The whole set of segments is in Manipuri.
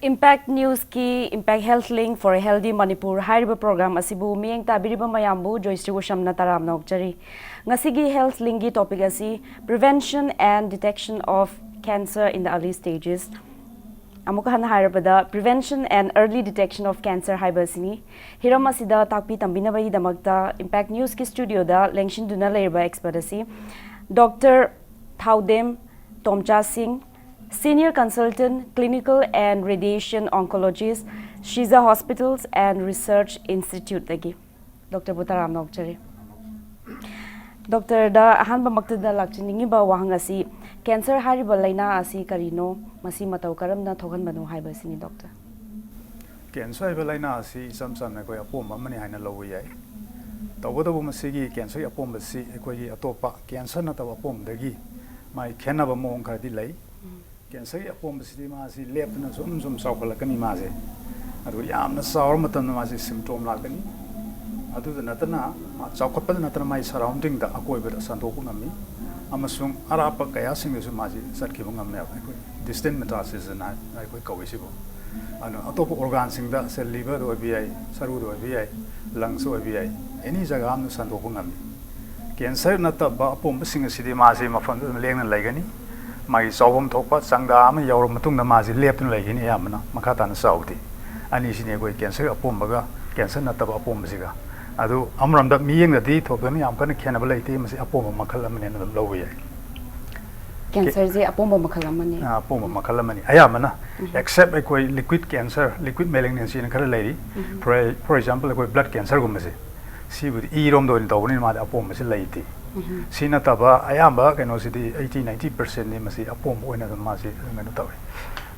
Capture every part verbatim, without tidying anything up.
Impact Newsꯀꯤ Impact Health Link for a Healthy Manipur ꯍꯥꯏꯔꯤꯕ program ꯑꯁꯤꯕꯨ ꯃꯤꯠꯌꯦꯡ ꯇꯥꯕꯤꯔꯤꯕ ꯃꯌꯥꯝꯕꯨ ꯖꯣꯏꯁ꯭ꯔꯤ ꯋꯥꯁꯝꯅ ꯇꯔꯥꯝꯅ ꯑꯣꯛꯆꯔꯤ꯫ ꯉꯁꯤꯒꯤ Health Linkꯀꯤ topic ꯑꯁꯤ Prevention and Detection of Cancer in the Early Stages꯫ ꯑꯃꯨꯛ ꯍꯟꯅ ꯍꯥꯏꯔꯕꯗ, Prevention and Early Detection of Cancer ꯍꯥꯏꯕ ꯑꯁꯤꯅꯤ꯫ ꯍꯤꯔꯝ ꯑꯁꯤꯗ ꯇꯥꯛꯄꯤ ꯇꯝꯕꯤꯅꯕꯒꯤꯗꯃꯛꯇ Impact Newsꯀꯤ studioꯗ ꯂꯦꯡꯁꯤꯟꯗꯨꯅ ꯂꯩꯔꯤꯕ expert ꯑꯁꯤ Doctor ꯊꯥꯎꯗꯦꯝ ꯇꯣꯝꯆꯥ ꯁꯤꯡ, Senior Consultant, Clinical and Radiation Oncologist, Shiza Hospitals and Research Instituteꯗꯒꯤ꯫ Doctorꯕꯨ ꯇꯔꯥꯝꯅ ꯑꯣꯛꯆꯔꯤ꯫ Doctorꯗ ꯑꯍꯥꯟꯕꯃꯛꯇꯗ ꯂꯥꯛꯆꯅꯤꯡꯉꯤꯕ ꯋꯥꯍꯪ ꯑꯁꯤ, cancer ꯍꯥꯏꯔꯤꯕ ꯂꯥꯏꯅꯥ ꯑꯁꯤ ꯀꯔꯤꯅꯣ, ꯃꯁꯤ ꯃꯇꯧ ꯀꯔꯝꯅ ꯊꯣꯛꯍꯟꯕꯅꯣ ꯍꯥꯏꯕ ꯑꯁꯤꯅꯤ, Doctor꯫ Cancer ꯍꯥꯏꯕ ꯂꯥꯏꯅꯥ ꯑꯁꯤ ꯏꯆꯝ ꯆꯝꯅ ꯑꯩꯈꯣꯏ ꯑꯄꯣꯝꯕ ꯑꯃꯅꯤ ꯍꯥꯏꯅ ꯂꯧꯕ ꯌꯥꯏ꯫ ꯇꯧꯕꯇꯕꯨ ꯃꯁꯤꯒꯤ cancerꯒꯤ ꯑꯄꯣꯝꯕꯁꯤ ꯑꯩꯈꯣꯏꯒꯤ ꯑꯇꯣꯞꯄ cancer ꯅꯠꯇꯕ ꯑꯄꯣꯝꯕꯗꯒꯤ ꯃꯥꯒꯤ ꯈꯦꯠꯅꯕ ꯃꯑꯣꯡ ꯈꯔꯗꯤ ꯂꯩ꯫ Cancerꯒꯤ ꯑꯄꯣꯝꯕꯁꯤꯗꯤ ꯃꯥꯁꯤ ꯂꯦꯞꯇꯅ ꯁꯨꯝ ꯁꯨꯝ ꯆꯥꯎꯈꯠꯂꯛꯀꯅꯤ ꯃꯥꯁꯦ꯫ ꯑꯗꯨꯒ ꯌꯥꯝꯅ ꯆꯥꯎꯔ ꯃꯇꯝꯗ ꯃꯥꯁꯤ symptom ꯂꯥꯛꯀꯅꯤ꯫ ꯑꯗꯨꯗ ꯅꯠꯇꯅ ꯃꯥ ꯆꯥꯎꯈꯠꯄꯗ ꯅꯠꯇꯅ ꯃꯥꯒꯤ surroundingꯗ, ꯑꯀꯣꯏꯕꯗ ꯁꯟꯗꯣꯛꯄ ꯉꯝꯃꯤ꯫ ꯑꯃꯁꯨꯡ ꯑꯔꯥꯞꯄ ꯀꯌꯥꯁꯤꯡꯗꯁꯨ ꯃꯥꯁꯤ ꯆꯠꯈꯤꯕ ꯉꯝꯃꯦꯕ꯫ ꯑꯩꯈꯣꯏ distant metastasis ꯍꯥꯏꯅ ꯑꯩꯈꯣꯏ ꯀꯧꯏ ꯁꯤꯕꯨ꯫ ꯑꯗꯨꯅ ꯑꯇꯣꯞꯄ organꯁꯤꯡꯗ, ꯁꯦ liverꯗ ꯑꯣꯏꯕ ꯌꯥꯏ, ꯁꯔꯨꯗ ꯑꯣꯏꯕ ꯌꯥꯏ, lungsꯇ ꯑꯣꯏꯕ ꯌꯥꯏ, any ꯖꯒꯥ ꯑꯃꯗ ꯁꯟꯗꯣꯛꯄ ꯉꯝꯃꯤ꯫ Cancer ꯅꯠꯇꯕ ꯑꯄꯣꯝꯕꯁꯤꯡ ꯑꯁꯤꯗꯤ ꯃꯥꯁꯤ ꯃꯐꯝꯗꯨꯗ ꯑꯗꯨꯝ ꯂꯦꯡꯗꯅ ꯂꯩꯒꯅꯤ꯫ ꯃꯥꯒꯤ ꯆꯥꯎꯐꯝ ꯊꯣꯛꯄ ꯆꯥꯡꯗꯥ ꯑꯃ ꯌꯧꯔꯕ ꯃꯇꯨꯡꯗ ꯃꯥꯁꯤ ꯂꯦꯞꯇꯨꯅ ꯂꯩꯒꯅꯤ ꯑꯌꯥꯝꯕꯅ, ꯃꯈꯥ ꯇꯥꯅ ꯆꯥꯎꯗꯦ꯫ ꯑꯅꯤꯁꯤꯅꯤ ꯑꯩꯈꯣꯏ cancerꯒꯤ ꯑꯄꯣꯝꯕꯒ cancer ꯅꯠꯇꯕ ꯑꯄꯣꯝꯕꯁꯤꯒ꯫ ꯑꯗꯨ ꯑꯃꯔꯣꯝꯗ ꯃꯤꯠꯌꯦꯡꯗꯗꯤ ꯊꯣꯏꯗꯣꯛꯅ ꯌꯥꯝ ꯀꯟꯅ ꯈꯦꯠꯅꯕ ꯂꯩꯇꯦ, ꯃꯁꯤ ꯑꯄꯣꯝꯕ ꯃꯈꯜ ꯑꯃꯅꯦꯅ ꯑꯗꯨꯝ ꯂꯧꯕ ꯌꯥꯏ꯫ Cancerꯁꯦ ꯑꯄꯣꯝꯕ ꯃꯈꯜ ꯑꯃꯅꯤ꯫ ꯑ, ꯑꯄꯣꯝꯕ ꯃꯈꯜ ꯑꯃꯅꯤ꯫ ꯑꯌꯥꯝꯕꯅ, except ꯑꯩꯈꯣꯏ liquid cancer, liquid malignancyꯅ ꯈꯔ ꯂꯩꯔꯤ꯫ For, for example, ꯑꯩꯈꯣꯏ blood cancerꯒꯨꯝꯕꯁꯦ, ꯁꯤꯕꯨꯗꯤ ꯏꯔꯣꯝꯗ ꯑꯣꯏꯅ ꯇꯧꯕꯅꯤꯅ ꯃꯥꯗꯤ ꯑꯄꯣꯝꯕꯁꯤ ꯂꯩꯇꯦ꯫ ꯁꯤ ꯅꯠꯇꯕ ꯑꯌꯥꯝꯕ ꯀꯩꯅꯣꯁꯤꯗꯤ eighty ninety percentꯅꯤ ꯃꯁꯤ ꯑꯄꯣꯝꯕ ꯑꯣꯏꯅ ꯑꯗꯨꯝ ꯃꯥꯁꯤ ꯑꯗꯨꯝ ꯀꯩꯅꯣ ꯇꯧꯋꯤ,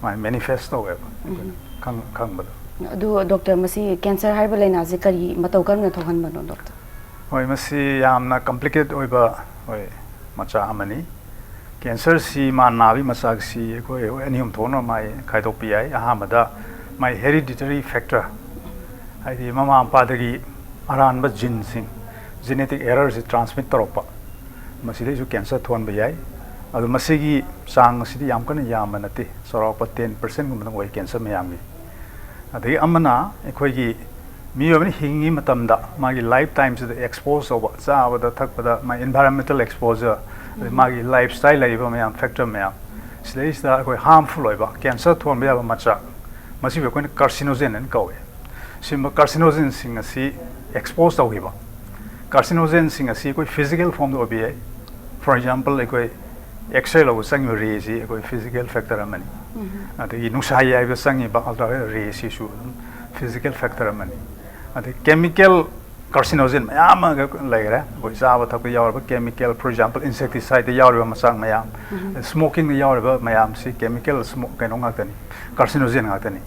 ꯃꯥ manifest ꯇꯧꯋꯦꯕ ꯑꯩꯈꯣꯏꯅ ꯈꯪ-, ꯈꯪꯕꯗ꯫ ꯑꯗꯨ Doctor, ꯃꯁꯤ cancer ꯍꯥꯏꯔꯤꯕ ꯂꯥꯏꯅꯥꯁꯤ ꯀꯔꯤ ꯃꯇꯧ ꯀꯔꯝꯅ ꯊꯣꯛꯍꯟꯕꯅꯣ, Doctor? ꯍꯣꯏ, ꯃꯁꯤ ꯌꯥꯝꯅ complicated ꯑꯣꯏꯕ, ꯍꯣꯏ, ꯃꯆꯥꯛ ꯑꯃꯅꯤ꯫ Cancerꯁꯤ ꯃꯥ ꯅꯥꯕꯒꯤ ꯃꯆꯥꯛꯁꯤ ꯑꯩꯈꯣꯏ ꯑꯅꯤ ꯑꯍꯨꯝ ꯊꯣꯛꯅ ꯃꯥꯏ ꯈꯥꯏꯗꯣꯛꯄ ꯌꯥꯏ꯫ ꯑꯍꯥꯟꯕꯗ ꯃꯥꯏ hereditary factor, ꯍꯥꯏꯗꯤ ꯃꯃꯥ ꯃꯄꯥꯗꯒꯤ ꯑꯔꯥꯟꯕ geneꯁꯤꯡ, genetic errorꯁꯤ transmit ꯇꯧꯔꯛꯄ, ꯃꯁꯤꯗꯩꯁꯨ cancer ꯊꯣꯛꯍꯟꯕ ꯌꯥꯏ꯫ ꯑꯗꯣ ꯃꯁꯤꯒꯤ ꯆꯥꯡ ꯑꯁꯤꯗꯤ ꯌꯥꯝ ꯀꯟꯅ ꯌꯥꯝꯕ ꯅꯠꯇꯦ, ꯆꯥꯎꯔꯥꯛꯄ ꯇꯦꯟ ꯄꯥꯔꯁꯦꯟꯒꯨꯝꯕꯗꯪ ꯑꯣꯏ ꯀꯦꯟꯁꯔ ꯃꯌꯥꯝꯒꯤ꯫ ꯑꯗꯒꯤ ꯑꯃꯅ ꯑꯩꯈꯣꯏꯒꯤ ꯃꯤꯑꯣꯏꯕꯅ ꯍꯤꯡꯉꯤ ꯃꯇꯝꯗ ꯃꯥꯒꯤ ꯂꯥꯏꯐ ꯇꯥꯏꯝꯁꯤꯗ ꯑꯦꯛꯁꯄꯣꯖ ꯇꯧꯕ, ꯆꯥꯕꯗ ꯊꯛꯄꯗ ꯃꯥꯒꯤ ꯏꯟꯚꯥꯏꯔꯣꯟꯃꯦꯟꯇꯦꯜ ꯑꯦꯛꯁꯄꯣꯖꯔ, ꯑꯗꯩ ꯃꯥꯒꯤ ꯂꯥꯏꯐ ꯁ꯭ꯇꯥꯏꯜ ꯂꯩꯔꯤꯕ ꯃꯌꯥꯝ ꯐꯦꯛꯇꯔ ꯃꯌꯥꯝ, ꯁꯤꯗꯩꯁꯤꯗ ꯑꯩꯈꯣꯏ ꯍꯥꯔꯝꯐꯨꯜ ꯑꯣꯏꯕ ꯀꯦꯟꯁꯔ ꯊꯣꯛꯍꯟꯕ ꯌꯥꯕ ꯃꯆꯥꯛ, ꯃꯁꯤꯕꯨ ꯑꯩꯈꯣꯏꯅ ꯀꯥꯔꯁꯤꯅꯣꯖꯦꯟ ꯍꯥꯏꯅ ꯀꯧꯋꯦ꯫ ꯁꯤꯒꯨꯝꯕ ꯀꯥꯔꯁꯤꯅꯣꯖꯦꯟꯁꯤꯡ ꯑꯁꯤ ꯑꯦꯛꯁꯄꯣꯖ ꯇꯧꯈꯤꯕ, ꯀꯥꯔꯁꯤꯅꯣꯖꯦꯟꯁꯤꯡ ꯑꯁꯤ ꯑꯩꯈꯣꯏ ꯐꯤꯖꯤꯀꯦꯜ ꯐꯣꯝꯗ ꯑꯣꯏꯕ ꯌꯥꯏ꯫ ꯐꯣꯔ ꯑꯦꯛꯖꯥꯝꯄꯜ, ꯑꯩꯈꯣꯏ ꯑꯦꯛꯁꯔꯦ ꯂꯧꯕ ꯆꯪꯉꯤꯕ ꯔꯦꯁꯤ ꯑꯩꯈꯣꯏ ꯐꯤꯖꯤꯀꯦꯜ ꯐꯦꯛꯇꯔ ꯑꯃꯅꯤ꯫ ꯑꯗꯒꯤ ꯅꯨꯡꯁꯥ ꯌꯥꯏꯕ ꯆꯪꯉꯤꯕ ꯑꯜꯇ꯭ꯔꯥ ꯔꯦꯁꯤꯁꯨ ꯑꯗꯨꯝ ꯐꯤꯖꯤꯀꯦꯜ ꯐꯦꯛꯇꯔ ꯑꯃꯅꯤ꯫ ꯑꯗꯩ ꯀꯦꯃꯤꯀꯦꯜ ꯀꯥꯔꯁꯤꯅꯣꯖꯦꯟ ꯃꯌꯥꯝ ꯑꯃ ꯂꯩꯈ꯭ꯔꯦ꯫ ꯑꯩꯈꯣꯏ ꯆꯥꯕ ꯊꯛꯄ ꯌꯥꯎꯔꯤꯕ ꯀꯦꯃꯤꯀꯦꯜ, ꯐꯣꯔ ꯑꯦꯛꯖꯥꯝꯄꯜ, ꯏꯟꯁꯦꯛꯇꯤꯁꯥꯏꯗꯇ ꯌꯥꯎꯔꯤꯕ ꯃꯆꯥꯛ ꯃꯌꯥꯝ, ꯁ꯭ꯃꯣꯀꯤꯡꯗ ꯌꯥꯎꯔꯤꯕ ꯃꯌꯥꯝꯁꯤ ꯀꯦꯃꯤꯀꯦꯜ ꯁ꯭ꯃꯣꯛ ꯀꯩꯅꯣ ꯉꯥꯛꯇꯅꯤ, ꯀꯥꯔꯁꯤꯅꯣꯖꯦꯟ ꯉꯥꯛꯇꯅꯤ꯫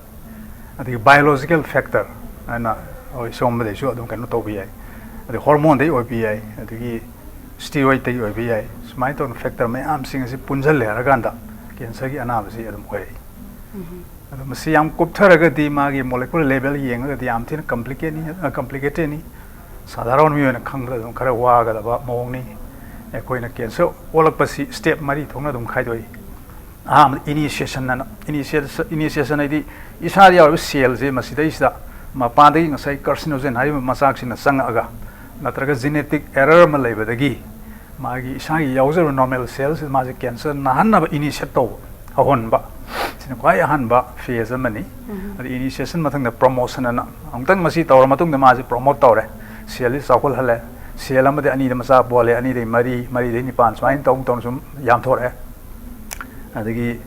ꯑꯗꯒꯤ ꯕꯥꯏꯑꯣꯂꯣꯖꯤꯀꯦꯜ ꯐꯦꯛꯇꯔ ꯍꯥꯏꯅ ꯑꯩꯈꯣꯏ ꯁꯣꯝꯕꯗꯩꯁꯨ ꯑꯗꯨꯝ ꯀꯩꯅꯣ ꯇꯧꯕ ꯌꯥꯏ꯫ ꯑꯗꯩ ꯍꯣꯔꯃꯣꯟꯗꯒꯤ ꯑꯣꯏꯕ ꯌꯥꯏ, ꯑꯗꯒꯤ ꯁ꯭ꯇꯤꯔꯣꯏꯗꯇꯒꯤ ꯑꯣꯏꯕ ꯌꯥꯏ꯫ ꯁꯨꯃꯥꯏꯅ ꯇꯧꯗꯅ ꯐꯦꯛꯇꯔ ꯃꯌꯥꯝꯁꯤꯡ ꯑꯁꯤ ꯄꯨꯟꯁꯤꯜꯂꯦ ꯍꯥꯏꯔꯀꯥꯟꯗ ꯀꯦꯟꯁꯔꯒꯤ ꯑꯅꯥꯕꯁꯤ ꯑꯗꯨꯝ ꯑꯣꯏꯔꯛꯏ꯫ ꯑꯗꯣ ꯃꯁꯤ ꯌꯥꯝ ꯀꯨꯞꯊꯔꯒꯗꯤ ꯃꯥꯒꯤ ꯃꯣꯂꯦꯀꯨꯂꯔ ꯂꯦꯚꯦꯜ ꯌꯦꯡꯉꯒꯗꯤ ꯌꯥꯝ ꯊꯤꯅ ꯀꯝꯄ꯭ꯂꯤꯀꯦꯠꯅꯤ, ꯀꯝꯄ꯭ꯂꯤꯀꯦꯇꯦꯠꯅꯤ꯫ ꯁꯥꯙꯥꯔꯟ ꯃꯤꯑꯣꯏꯅ ꯈꯪꯕꯗ ꯑꯗꯨꯝ ꯈꯔ ꯋꯥꯒꯗꯕ ꯃꯑꯣꯡꯅꯤ꯫ ꯑꯩꯈꯣꯏꯅ ꯀꯦꯟꯁꯔ ꯑꯣꯜꯂꯛꯄꯁꯤ ꯁ꯭ꯇꯦꯞ ꯃꯔꯤ ꯊꯣꯛꯅ ꯑꯗꯨꯝ ꯈꯥꯏꯗꯣꯛꯏ꯫ ꯑꯍꯥꯟꯕꯗ ꯏꯅꯤꯁꯤꯌꯦꯁꯟ ꯑꯅ, ꯏꯅꯤꯁꯤꯌꯦꯁꯟ ꯍꯥꯏꯗꯤ ꯏꯁꯥꯗ ꯌꯥꯎꯔꯤꯕ ꯁꯦꯜꯁꯦ ꯃꯁꯤꯗꯩꯁꯤꯗ ꯃꯄꯥꯟꯗꯒꯤ ꯉꯁꯥꯏ ꯀꯥꯔꯁꯤꯅꯣꯖꯦꯟ ꯍꯥꯏꯔꯤꯕ ꯃꯆꯥꯛꯁꯤꯅ ꯆꯪꯉꯛꯑꯒ, ꯅꯠꯇ꯭ꯔꯒ ꯖꯦꯅꯦꯇꯤꯛ ꯑꯦꯔꯔ ꯑꯃ ꯂꯩꯕꯗꯒꯤ ꯃꯥꯒꯤ ꯏꯁꯥꯒꯤ ꯌꯥꯎꯖꯔꯤꯕ ꯅꯣꯔꯃꯦꯜ ꯁꯦꯜꯁꯤ ꯃꯥꯁꯦ ꯀꯦꯟꯁꯔ ꯅꯥꯍꯟꯅꯕ ꯏꯅꯤꯁꯤꯌꯦꯠ ꯇꯧꯕ, ꯍꯧꯍꯟꯕ, ꯁꯤꯅ ꯈ꯭ꯋꯥꯏ ꯑꯍꯥꯟꯕ ꯐꯦꯖ ꯑꯃꯅꯤ꯫ ꯑꯗ ꯏꯅꯤꯁꯤꯌꯦꯁꯟ ꯃꯊꯪꯗ ꯄ꯭ꯔꯣꯃꯣꯁꯟ ꯑꯅ, ꯑꯃꯨꯛꯇꯪ ꯃꯁꯤ ꯇꯧꯔ ꯃꯇꯨꯡꯗ ꯃꯥꯁꯦ ꯄ꯭ꯔꯣꯃꯣꯠ ꯇꯧꯔꯦ, ꯁꯦꯜꯁꯤ ꯆꯥꯎꯈꯠꯍꯜꯂꯦ, ꯁꯦꯜ ꯑꯃꯗꯤ ꯑꯅꯤꯗ ꯃꯆꯥ ꯄꯣꯜꯂꯦ, ꯑꯅꯤꯗꯩ ꯃꯔꯤ, ꯃꯔꯤꯗꯩ ꯅꯤꯄꯥꯟ, ꯁꯨꯃꯥꯏꯅ ꯇꯧ ꯇꯧꯅ ꯁꯨꯝ ꯌꯥꯝꯊꯣꯔꯛꯑꯦ꯫ ꯑꯗꯒꯤ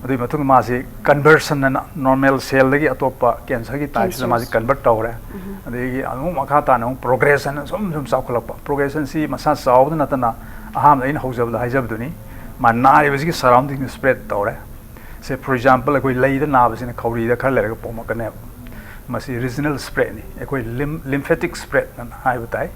ꯑꯗꯨꯒꯤ ꯃꯇꯨꯡꯗ ꯃꯥꯁꯤ ꯀꯟꯚꯔꯁꯟ ꯑꯅ, ꯅꯣꯔꯃꯦꯜ ꯁꯦꯜꯗꯒꯤ ꯑꯇꯣꯞꯄ ꯀꯦꯟꯁꯔꯒꯤ ꯇꯥꯏꯞꯁꯤꯗ ꯃꯥꯁꯤ ꯀꯟꯚꯔꯠ ꯇꯧꯔꯦ꯫ ꯑꯗꯒꯤ ꯑꯃꯨꯛ ꯃꯈꯥ ꯇꯥꯅ ꯑꯃꯨꯛ ꯄ꯭ꯔꯣꯒ꯭ꯔꯦꯁꯟ ꯁꯨꯝ ꯁꯨꯝ ꯆꯥꯎꯈꯠꯂꯛꯄ꯫ ꯄ꯭ꯔꯣꯒ꯭ꯔꯦꯁꯟꯁꯤ ꯃꯁꯥ ꯆꯥꯎꯕꯗ ꯅꯠꯇꯅ ꯑꯍꯥꯟꯕꯗ ꯑꯩꯅ ꯍꯧꯖꯕꯗ ꯍꯥꯏꯖꯕꯗꯨꯅꯤ, ꯃꯥ ꯅꯥꯔꯤꯕꯁꯤꯒꯤ ꯁꯔꯥꯎꯟꯗꯤꯡꯗ ꯁ꯭ꯄ꯭ꯔꯦꯗ ꯇꯧꯔꯦ꯫ ꯁꯦ, ꯐꯣꯔ ꯑꯦꯛꯖꯥꯝꯄꯜ, ꯑꯩꯈꯣꯏ ꯂꯩꯗ ꯅꯥꯕꯁꯤꯅ ꯈꯧꯔꯤꯗ ꯈꯔ ꯂꯩꯔꯒ ꯄꯣꯝꯃꯛꯀꯅꯦꯕ꯫ ꯃꯁꯤ ꯔꯤꯖꯅꯦꯜ ꯁ꯭ꯄ꯭ꯔꯦꯗꯅꯤ, ꯑꯩꯈꯣꯏ ꯂꯤꯝ-, ꯂꯤꯝꯐꯦꯇꯤꯛ ꯁ꯭ꯄ꯭ꯔꯦꯗ ꯑꯅ ꯍꯥꯏꯕ ꯇꯥꯏ꯫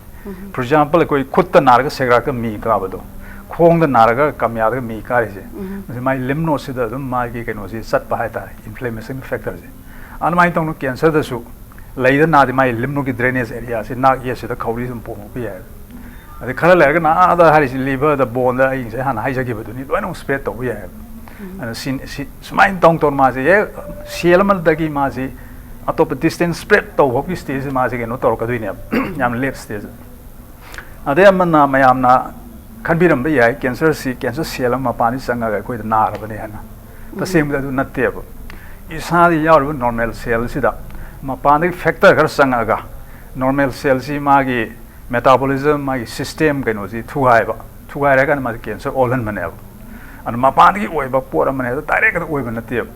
ꯐꯣꯔ ꯑꯦꯛꯖꯥꯝꯄꯜ, ꯑꯩꯈꯣꯏ ꯈꯨꯠꯇ ꯅꯥꯔꯒ ꯁꯦꯒ꯭ꯔꯥꯛꯇ ꯃꯤ ꯀꯥꯕꯗꯣ, ꯈꯣꯡꯗ ꯅꯥꯔꯒ ꯀꯃꯌꯥꯗꯒ ꯃꯤ ꯀꯥꯔꯤꯁꯦ, ꯃꯁꯤ ꯃꯥꯏ ꯂꯤꯝꯐ ꯅꯣꯗꯁꯤꯗ ꯑꯗꯨꯝ ꯃꯥꯒꯤ ꯀꯩꯅꯣꯁꯤ ꯆꯠꯄ ꯍꯥꯏꯇꯥꯔꯦ, ꯏꯟꯐ꯭ꯂꯦꯃꯦꯁꯟ ꯐꯦꯛꯇꯔꯁꯦ꯫ ꯑꯗꯨꯃꯥꯏꯅ ꯇꯧꯅ ꯀꯦꯟꯁꯔꯗꯁꯨ ꯂꯩꯗ ꯅꯥꯗꯤ ꯃꯥꯏ ꯂꯤꯝꯐ ꯅꯣꯗꯀꯤ ꯗ꯭ꯔꯦꯅꯦꯖ ꯑꯦꯔꯤꯌꯥꯁꯤ, ꯅꯥꯛ ꯌꯦꯠꯁꯤꯗ ꯈꯧꯔꯤ ꯑꯗꯨꯝ ꯄꯣꯝꯃꯛꯄ ꯌꯥꯏ꯫ ꯑꯗꯩ ꯈꯔ ꯂꯩꯔꯒꯅ ꯑꯥꯗ ꯍꯥꯏꯔꯤꯁꯤ liver ꯗ, bone ꯗ, ꯑꯩ ꯉꯁꯥꯏ ꯍꯥꯟꯅ ꯍꯥꯏꯖꯈꯤꯕꯗꯨꯅꯤ, ꯂꯣꯏꯅꯃꯛ spread ꯇꯧꯕ ꯌꯥꯏꯑꯕ꯫ ꯑꯗꯨꯅ ꯁꯤ, ꯁꯤ, ꯁꯨꯃꯥꯏꯅ ꯇꯧ ꯇꯧꯅ ꯃꯥꯁꯦ ꯍꯦꯛ cell ꯑꯃꯗꯒꯤ ꯃꯥꯁꯤ ꯑꯇꯣꯞꯄ distance spread ꯇꯧꯕꯒꯤ stage ꯁꯤ ꯃꯥꯁꯦ ꯀꯩꯅꯣ ꯇꯧꯔꯛꯀꯗꯣꯏꯅꯦꯕ, ꯌꯥꯝ late stage꯫ ꯑꯗꯩ ꯑꯃꯅ ꯃꯌꯥꯝꯅ ꯈꯟꯕꯤꯔꯝꯕ ꯌꯥꯏ, cancer ꯁꯤ, cancer cell ꯑꯃ ꯃꯄꯥꯟꯗ ꯆꯪꯉꯒ ꯑꯩꯈꯣꯏꯗ ꯅꯥꯔꯕꯅꯦ ꯍꯥꯏꯅ꯫ ꯇꯁꯦꯡꯕꯗ ꯑꯗꯨ ꯅꯠꯇꯦꯕ꯫ ꯏꯁꯥꯗ ꯌꯥꯎꯔꯤꯕ normal cell ꯁꯤꯗ ꯃꯄꯥꯟꯗꯒꯤ factor ꯈꯔ ꯆꯪꯉꯛꯑꯒ normal cell ꯁꯤ ꯃꯥꯒꯤ metabolism, ꯃꯥꯒꯤ system ꯀꯩꯅꯣꯁꯤ ꯊꯨꯒꯥꯏꯕ, ꯊꯨꯒꯥꯏꯔꯀꯥꯟꯗ ꯃꯥꯁꯤ cancer ꯑꯣꯜꯍꯟꯕꯅꯦꯕ꯫ ꯑꯗꯨ ꯃꯄꯥꯟꯗꯒꯤ ꯑꯣꯏꯕ ꯄꯣꯠ ꯑꯃꯅꯦ, ꯑꯗꯨ direct ꯑꯗꯨ ꯑꯣꯏꯕ ꯅꯠꯇꯦꯕ꯫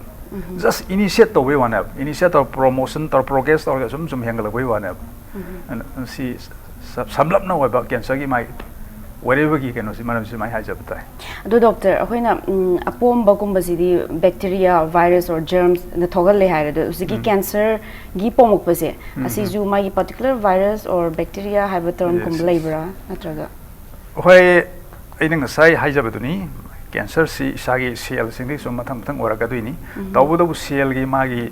Just initiate ꯇꯧꯕꯩ ꯋꯥꯅꯦꯕ, initiate ꯇꯧꯔ, promotion ꯇꯧꯔ, progress ꯇꯧꯔꯒ ꯁꯨꯝ ꯁꯨꯝ ꯍꯦꯟꯒꯠꯂꯛꯄꯩ ꯋꯥꯅꯦꯕ꯫ ꯑꯗꯨ ꯁꯤ ꯁ-, ꯁꯝꯂꯞꯅ ꯑꯣꯏꯕ cancer ꯒꯤ ꯃꯥꯒꯤ ꯑꯣꯏꯔꯛꯏꯕꯒꯤ ꯀꯩꯅꯣꯁꯤ, ꯃꯔꯝꯁꯤ ꯁꯨꯃꯥꯏꯅ ꯍꯥꯏꯖꯕ ꯇꯥꯏ꯫ ꯑꯗꯣ doctor, ꯑꯩꯈꯣꯏꯅ, ꯎꯝ, ꯑꯄꯣꯝꯕꯒꯨꯝꯕꯁꯤꯗꯤ bacteria, virus or germs ꯅ ꯊꯣꯛꯍꯜꯂꯦ ꯍꯥꯏꯔꯦ, ꯑꯗꯣ ꯍꯧꯖꯤꯛꯀꯤ cancer ꯒꯤ ꯄꯣꯝꯃꯛꯄꯁꯦ, ꯑꯁꯤꯁꯨ ꯃꯥꯒꯤ particular virus or bacteria ꯍꯥꯏꯕ term ꯒꯨꯝꯕ ꯂꯩꯕ꯭ꯔꯥ, ꯅꯠꯇ꯭ꯔꯒ? ꯍꯣꯏ, ꯑꯩꯅ ꯉꯁꯥꯏ ꯍꯥꯏꯖꯕꯗꯨꯅꯤ, cancer ꯁꯤ ꯏꯁꯥꯒꯤ cell ꯁꯤꯡꯗꯒꯤ ꯁꯨꯝ ꯃꯊꯪ ꯃꯊꯪ ꯑꯣꯏꯔꯛꯀꯗꯣꯏꯅꯤ꯫ ꯇꯧꯕꯇꯕꯨ cell ꯒꯤ ꯃꯥꯒꯤ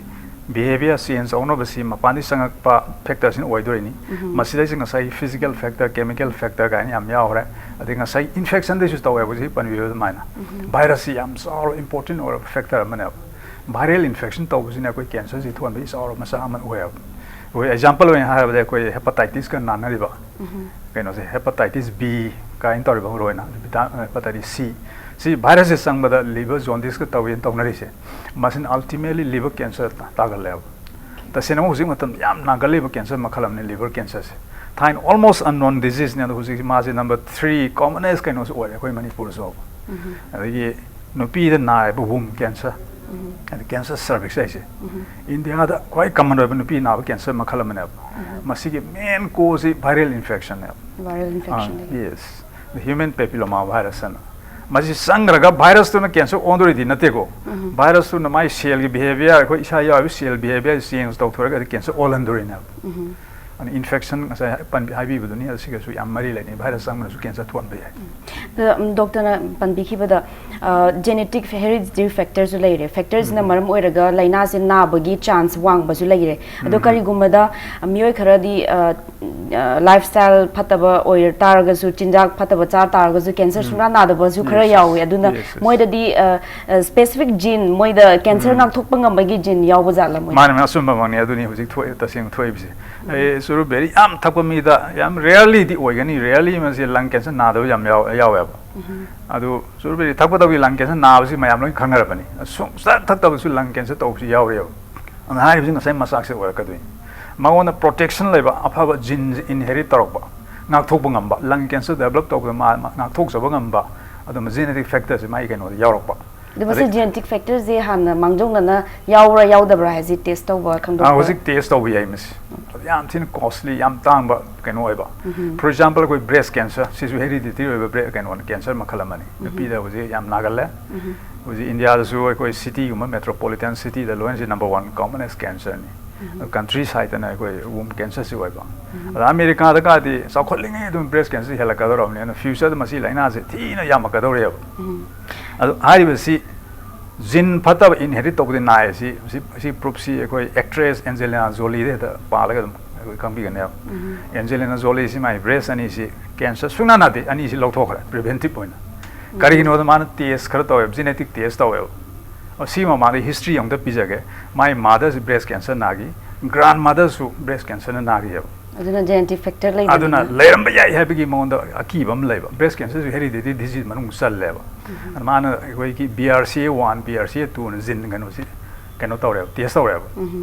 behaviour change ꯇꯧꯅꯕꯁꯤ ꯃꯄꯥꯟꯗꯒꯤ ꯆꯪꯉꯛꯄ factor ꯁꯤꯅ ꯑꯣꯏꯗꯣꯏꯅꯤ꯫ ꯃꯁꯤꯗꯩꯁꯤ ꯉꯁꯥꯏ physical factor, chemical factor ꯀꯥꯏꯅ ꯌꯥꯝ ꯌꯥꯎꯈ꯭ꯔꯦ꯫ ꯑꯗꯩ ꯉꯁꯥꯏ infection ꯗꯩꯁꯨ ꯇꯧꯋꯦ, ꯍꯧꯖꯤꯛ ꯄꯟꯕꯤꯕ ꯑꯗꯨꯃꯥꯏꯅ꯫ Virus ꯁꯤ ꯌꯥꯝ ꯆꯥꯎꯔ important ꯑꯣꯏꯔꯕ factor ꯑꯃꯅꯦꯕ꯫ Viral infection ꯇꯧꯕꯁꯤꯅ ꯑꯩꯈꯣꯏ cancer ꯁꯤ ꯊꯣꯛꯍꯟꯕꯒꯤ ꯆꯥꯎꯔꯕ ꯃꯆꯥꯛ ꯑꯃ ꯑꯣꯏꯌꯦꯕ꯫ ꯑꯩꯈꯣꯏ example ꯑꯣꯏꯅ ꯍꯥꯏꯔꯕꯗ ꯑꯩꯈꯣꯏ hepatitis ꯀ ꯅꯥꯟꯅꯔꯤꯕ ꯀꯩꯅꯣꯁꯦ, hepatitis B ꯀꯥꯏꯅ ꯇꯧꯔꯤꯕ ꯃꯔꯨ ꯑꯣꯏꯅ, ꯑꯗꯨ vita-, hepatitis C꯫ ꯁꯤ virus ꯁꯦ ꯆꯪꯕꯗ liver jaundice ꯀ ꯇꯧꯋꯦꯅ ꯇꯧꯅꯔꯤꯁꯦ, ꯃꯁꯤꯅ ultimately liver cancer ꯇꯥ-, ꯇꯥꯒꯜꯂꯦꯕ꯫ ꯇꯁꯦꯡꯅꯃꯛ ꯍꯧꯖꯤꯛ ꯃꯇꯝꯗ ꯌꯥꯝ ꯅꯥꯒꯜꯂꯤꯕ cancer ꯃꯈꯜ ꯑꯃꯅꯤ liver cancer ꯁꯦ꯫ ꯊꯥꯏꯅ almost unknown disease ꯅꯦ, ꯑꯗꯣ ꯍꯧꯖꯤꯛ ꯃꯥꯁꯦ number three commonest ꯀꯩꯅꯣꯁꯨ ꯑꯣꯏꯔꯦ ꯑꯩꯈꯣꯏ ꯃꯅꯤꯄꯨꯔꯁꯨ꯫ ꯑꯗꯒꯤ ꯅꯨꯄꯤꯗ ꯅꯥꯔꯤꯕ womb cancer, ꯑꯗ cancer cervix ꯍꯥꯏꯁꯦ, ꯏꯟꯗꯤꯌꯥꯗ ꯈ꯭ꯋꯥꯏ common ꯑꯣꯏꯕ ꯅꯨꯄꯤ ꯅꯥꯕ cancer ꯃꯈꯜ ꯑꯃꯅꯦꯕ꯫ ꯃꯁꯤꯒꯤ main cause ꯁꯤ viral infection ꯅꯦꯕ꯫ Viral infection ꯗꯒꯤ꯫ Yes, the human papilloma virus ꯍꯥꯏꯅ꯫ ꯃꯁꯤ ꯆꯪꯈ꯭ꯔꯒ virus ꯇꯨꯅ cancer ꯑꯣꯟꯗꯣꯔꯤꯗꯤ ꯅꯠꯇꯦꯀꯣ꯫ Virus ꯇꯨꯅ ꯃꯥꯏ cell ꯒꯤ behaviour, ꯑꯩꯈꯣꯏ ꯏꯁꯥ ꯌꯥꯎꯔꯤꯕ cell behaviour change ꯇꯧꯊꯣꯔꯒ ꯑꯗꯨ cancer ꯑꯣꯜꯍꯟꯗꯣꯔꯤꯅꯦꯕ꯫ ꯑꯗꯨꯅ infection ꯉꯁꯥꯏ ꯄꯟꯕꯤ-, ꯍꯥꯏꯕꯤꯕꯗꯨꯅꯤ, ꯑꯁꯤꯒꯁꯨ ꯌꯥꯝ ꯃꯔꯤ ꯂꯩꯅꯩ, virus ꯆꯪꯕꯅꯁꯨ cancer ꯊꯣꯛꯍꯟꯕ ꯌꯥꯏ꯫ ꯑꯗꯣ, ꯎꯝ, doctor ꯅ ꯄꯟꯕꯤꯈꯤꯕꯗ, ꯖꯦꯅꯦꯇꯤꯛ ꯍꯦꯔꯤꯗꯤꯇꯔꯤ ꯐꯦꯛꯇꯔꯁꯨ ꯂꯩꯔꯦ꯫ ꯐꯦꯛꯇꯔꯁꯤꯅ ꯃꯔꯝ ꯑꯣꯏꯔꯒ ꯂꯥꯏꯅꯥꯁꯦ ꯅꯥꯕꯒꯤ ꯆꯥꯟꯁ ꯋꯥꯡꯕꯁꯨ ꯂꯩꯔꯦ꯫ ꯑꯗꯣ ꯀꯔꯤꯒꯨꯝꯕꯗ ꯃꯤꯑꯣꯏ ꯈꯔꯗꯤ ꯂꯥꯏꯐ ꯁ꯭ꯇꯥꯏꯜ ꯐꯠꯇꯕ ꯑꯣꯏ ꯇꯥꯔꯒꯁꯨ, ꯆꯤꯟꯖꯥꯛ ꯐꯠꯇꯕ ꯆꯥ ꯇꯥꯔꯒꯁꯨ ꯀꯦꯟꯁꯔ ꯁꯨꯡꯅꯥ ꯅꯥꯗꯕꯁꯨ ꯈꯔ ꯌꯥꯎꯋꯤ꯫ ꯑꯗꯨꯅ ꯃꯣꯏꯗꯗꯤ ꯁ꯭ꯄꯦꯁꯤꯐꯤꯛ ꯖꯤꯟ, ꯃꯣꯏꯗ ꯀꯦꯟꯁꯔ ꯉꯥꯛꯊꯣꯛꯄ ꯉꯝꯕꯒꯤ ꯖꯤꯟ ꯌꯥꯎꯕ ꯖꯥꯠꯂ ꯃꯣꯏ? ꯃꯥꯅꯦ, ꯑꯆꯨꯝꯕ ꯃꯛꯅꯤ꯫ ꯑꯗꯨꯅꯤ ꯍꯧꯖꯤꯛ ꯊꯣꯛꯑꯦ, ꯇꯁꯦꯡꯅ ꯊꯣꯛꯏꯕꯁꯦ꯫ ꯑꯩ ꯆꯨꯔꯨꯕꯦꯔꯤ ꯌꯥꯝ ꯊꯛꯄ ꯃꯤꯗ, ꯌꯥꯝ ꯔꯦꯌꯔꯂꯤꯗꯤ ꯑꯣꯏꯒꯅꯤ, ꯔꯦꯌꯔꯂꯤ ꯃꯁꯤ ꯂꯪ ꯀꯦꯟꯁꯔ ꯅꯥꯗꯕ ꯌꯥꯝ ꯌꯥꯎ- ꯌꯥꯎꯋꯦꯕ꯫ ꯑꯗꯨ ꯆꯨꯔꯨꯕꯦꯔꯤ ꯊꯛꯄꯗꯒꯤ ꯂꯪ ꯀꯦꯟꯁꯔ ꯅꯥꯕꯁꯤ ꯃꯌꯥꯝ ꯂꯣꯏ ꯈꯪꯅꯔꯕꯅꯤ꯫ ꯁꯨꯡꯊꯛ ꯊꯛꯇꯕꯁꯨ ꯂꯪ ꯀꯦꯟꯁꯔ ꯇꯧꯕꯁꯨ ꯌꯥꯎꯔꯦꯕ꯫ ꯑꯗꯨꯅ ꯍꯥꯏꯔꯤꯕꯁꯤ ꯉꯁꯥꯏ ꯃꯆꯥꯛꯁꯦ ꯑꯣꯏꯔꯛꯀꯗꯣꯏꯅꯤ꯫ ꯃꯉꯣꯟꯗ ꯄ꯭ꯔꯣꯇꯦꯛꯁꯟ ꯂꯩꯕ ꯑꯐꯕ ꯖꯤꯟꯁꯦ ꯏꯟꯍꯦꯔꯤꯠ ꯇꯧꯔꯛꯄ, ꯉꯥꯛꯊꯣꯛꯄ ꯉꯝꯕ, ꯂꯪ ꯀꯦꯟꯁꯔ ꯗꯦꯕꯂꯞ ꯇꯧꯕꯗ ꯃꯥ ꯃꯥ ꯉꯥꯛꯊꯣꯛꯆꯕ ꯉꯝꯕ, ꯑꯗꯨꯝꯕ ꯖꯦꯅꯦꯇꯤꯛ ꯐꯦꯛꯇꯔꯁꯦ ꯃꯥꯒꯤ ꯀꯩꯅꯣꯗ ꯌꯥꯎꯔꯛꯄ꯫ ꯑꯗꯣ ꯃꯁꯤ ꯖꯦꯅꯦꯇꯤꯛ ꯐꯦꯛꯇꯔꯁꯦ ꯍꯥꯟꯅ ꯃꯥꯡꯖꯧꯅꯅ ꯌꯥꯎꯕ꯭ꯔꯥ ꯌꯥꯎꯗꯕ꯭ꯔꯥ ꯍꯥꯏꯁꯤ ꯇꯦꯁ ꯇꯧꯕ, ꯑꯥ, ꯈꯪꯗꯣꯛꯄ? ꯍꯧꯖꯤꯛ ꯇꯦꯁ ꯇꯧꯕ ꯌꯥꯏ ꯃꯁꯤ꯫ ꯌꯥꯝ ꯊꯤꯅ ꯀꯣꯁꯂꯤ, ꯌꯥꯝ ꯇꯥꯡꯕ ꯀꯩꯅꯣ ꯑꯣꯏꯕ꯫ ꯐꯣꯔ ꯑꯦꯛꯖꯥꯝꯄꯜ, ꯑꯩꯈꯣꯏ ꯕ꯭ꯔꯦꯁ ꯀꯦꯟꯁꯔ, ꯁꯤꯁꯨ ꯍꯦꯔꯤꯗꯤꯇꯔꯤ ꯑꯣꯏꯕ ꯕ꯭ꯔꯦ- ꯀꯩꯅꯣꯅꯤ, ꯀꯦꯟꯁꯔ ꯃꯈꯜ ꯑꯃꯅꯤ꯫ ꯅꯨꯄꯤꯗ ꯍꯧꯖꯤꯛ ꯌꯥꯝ ꯅꯥꯒꯜꯂꯦ꯫ ꯍꯧꯖꯤꯛ ꯏꯟꯗꯤꯌꯥꯗꯁꯨ ꯑꯩꯈꯣꯏ ꯁꯤꯇꯤꯒꯨꯝꯕ, ꯃꯦꯇ꯭ꯔꯣꯄꯣꯂꯤꯇꯟ ꯁꯤꯇꯤꯗ ꯂꯣꯏꯅꯁꯤ ꯅꯝꯕꯔ ꯋꯥꯟ ꯀꯣꯃꯅꯦꯁ ꯀꯦꯟꯁꯔꯅꯤ꯫ ꯀꯟꯇ꯭ꯔꯤ ꯁꯥꯏꯠꯇꯅ ꯑꯩꯈꯣꯏ ꯋꯨꯝ ꯀꯦꯟꯁꯔꯁꯤ ꯑꯣꯏꯕ꯫ ꯑꯗ ꯑꯃꯦꯔꯤꯀꯥꯗꯒꯗꯤ ꯆꯥꯎꯈꯠꯂꯤꯉꯩ ꯑꯗꯨꯝ ꯕ꯭ꯔꯦꯁ ꯀꯦꯟꯁꯔꯁꯤ ꯍꯦꯜꯂꯛꯀꯗꯧꯔꯕꯅꯤ꯫ ꯑꯗꯨꯅ ꯐ꯭ꯌꯨꯆꯔꯗ ꯃꯁꯤ ꯂꯥꯏꯅꯥꯁꯦ ꯊꯤꯅ ꯌꯥꯝꯃꯛꯀꯗꯧꯔꯦꯕ꯫ ꯑꯗꯣ ꯍꯥꯏꯔꯤꯕꯁꯤ ꯖꯤꯟ ꯐꯠꯇꯕ ꯏꯟꯍꯦꯔꯤꯠ ꯇꯧꯕꯗꯤ ꯅꯥꯏ꯫ ꯁꯤ, ꯁꯤ, ꯁꯤ ꯄ꯭ꯔꯨꯐꯁꯤ ꯑꯩꯈꯣꯏ ꯑꯦꯛꯇ꯭ꯔꯦꯁ ꯑꯦꯟꯖꯦꯂꯤꯅꯥ ꯖꯣꯂꯤꯗ ꯍꯦꯛꯇ ꯄꯥꯜꯂꯒ ꯑꯗꯨꯝ ꯑꯩꯈꯣꯏ ꯈꯪꯕꯤꯒꯅꯦꯕ꯫ ꯑꯦꯟꯖꯦꯂꯤꯅꯥ ꯖꯣꯂꯤꯁꯤ ꯃꯥꯏ ꯕ꯭ꯔꯦꯁ ꯑꯅꯤꯁꯤ ꯀꯦꯟꯁꯔ ꯁꯨꯡꯅꯥ ꯅꯥꯗꯦ, ꯑꯅꯤꯁꯤ ꯂꯧꯊꯣꯛꯈ꯭ꯔꯦ ꯄ꯭ꯔꯤꯚꯦꯟꯇꯤꯞ ꯑꯣꯏꯅ꯫ ꯀꯔꯤꯒꯤꯅꯣꯗ ꯃꯥꯅ ꯇꯦꯁ ꯈꯔ ꯇꯧꯋꯦꯕ, ꯖꯦꯅꯦꯇꯤꯛ ꯇꯦꯁ ꯇꯧꯋꯦꯕ꯫ ꯑꯣ, ꯁꯤ ꯃꯃꯥꯡꯗ ꯍꯤꯁꯇ꯭ꯔꯤ ꯑꯃꯨꯛꯇ ꯄꯤꯖꯒꯦ꯫ ꯃꯥꯏ ꯃꯥꯗꯔꯁꯤ ꯕ꯭ꯔꯦꯁ ꯀꯦꯟꯁꯔ ꯅꯥꯈꯤ, ꯒ꯭ꯔꯥꯟ ꯃꯥꯗꯔꯁꯨ ꯕ꯭ꯔꯦꯁ ꯀꯦꯟꯁꯔꯅ ꯅꯥꯈꯤꯑꯕ꯫ ꯑꯗꯨꯅ ꯖꯦꯅꯦꯇꯤꯛ ꯐꯦꯛꯇꯔ ꯑꯗꯨꯅ ꯂꯩꯕꯅꯤꯅ꯫ ꯂꯩꯔꯝꯕ ꯌꯥꯏ ꯍꯥꯏꯕꯒꯤ ꯃꯉꯣꯟꯗ ꯑꯀꯤꯕ ꯑꯃ ꯂꯩꯕ꯫ ꯕ꯭ꯔꯦꯁ ꯀꯦꯟꯁꯔꯁꯨ ꯍꯦꯔꯤꯗꯤꯇꯤ ꯗꯤꯖꯤꯖ ꯃꯅꯨꯡ ꯆꯜꯂꯦꯕ꯫ ꯑꯗ ꯃꯥꯅ ꯑꯩꯈꯣꯏꯒꯤ ꯕꯤ ꯑꯥꯔ ꯁꯤ ꯑꯦ ꯋꯥꯟ, ꯕꯤ ꯑꯥꯔ ꯁꯤ ꯑꯦ ꯇꯨꯅ ꯖꯤꯟ ꯀꯩꯅꯣꯁꯤ ꯀꯩꯅꯣ ꯇꯧꯔꯦꯕ, ꯇꯦꯁ ꯇꯧꯔꯦꯕ꯫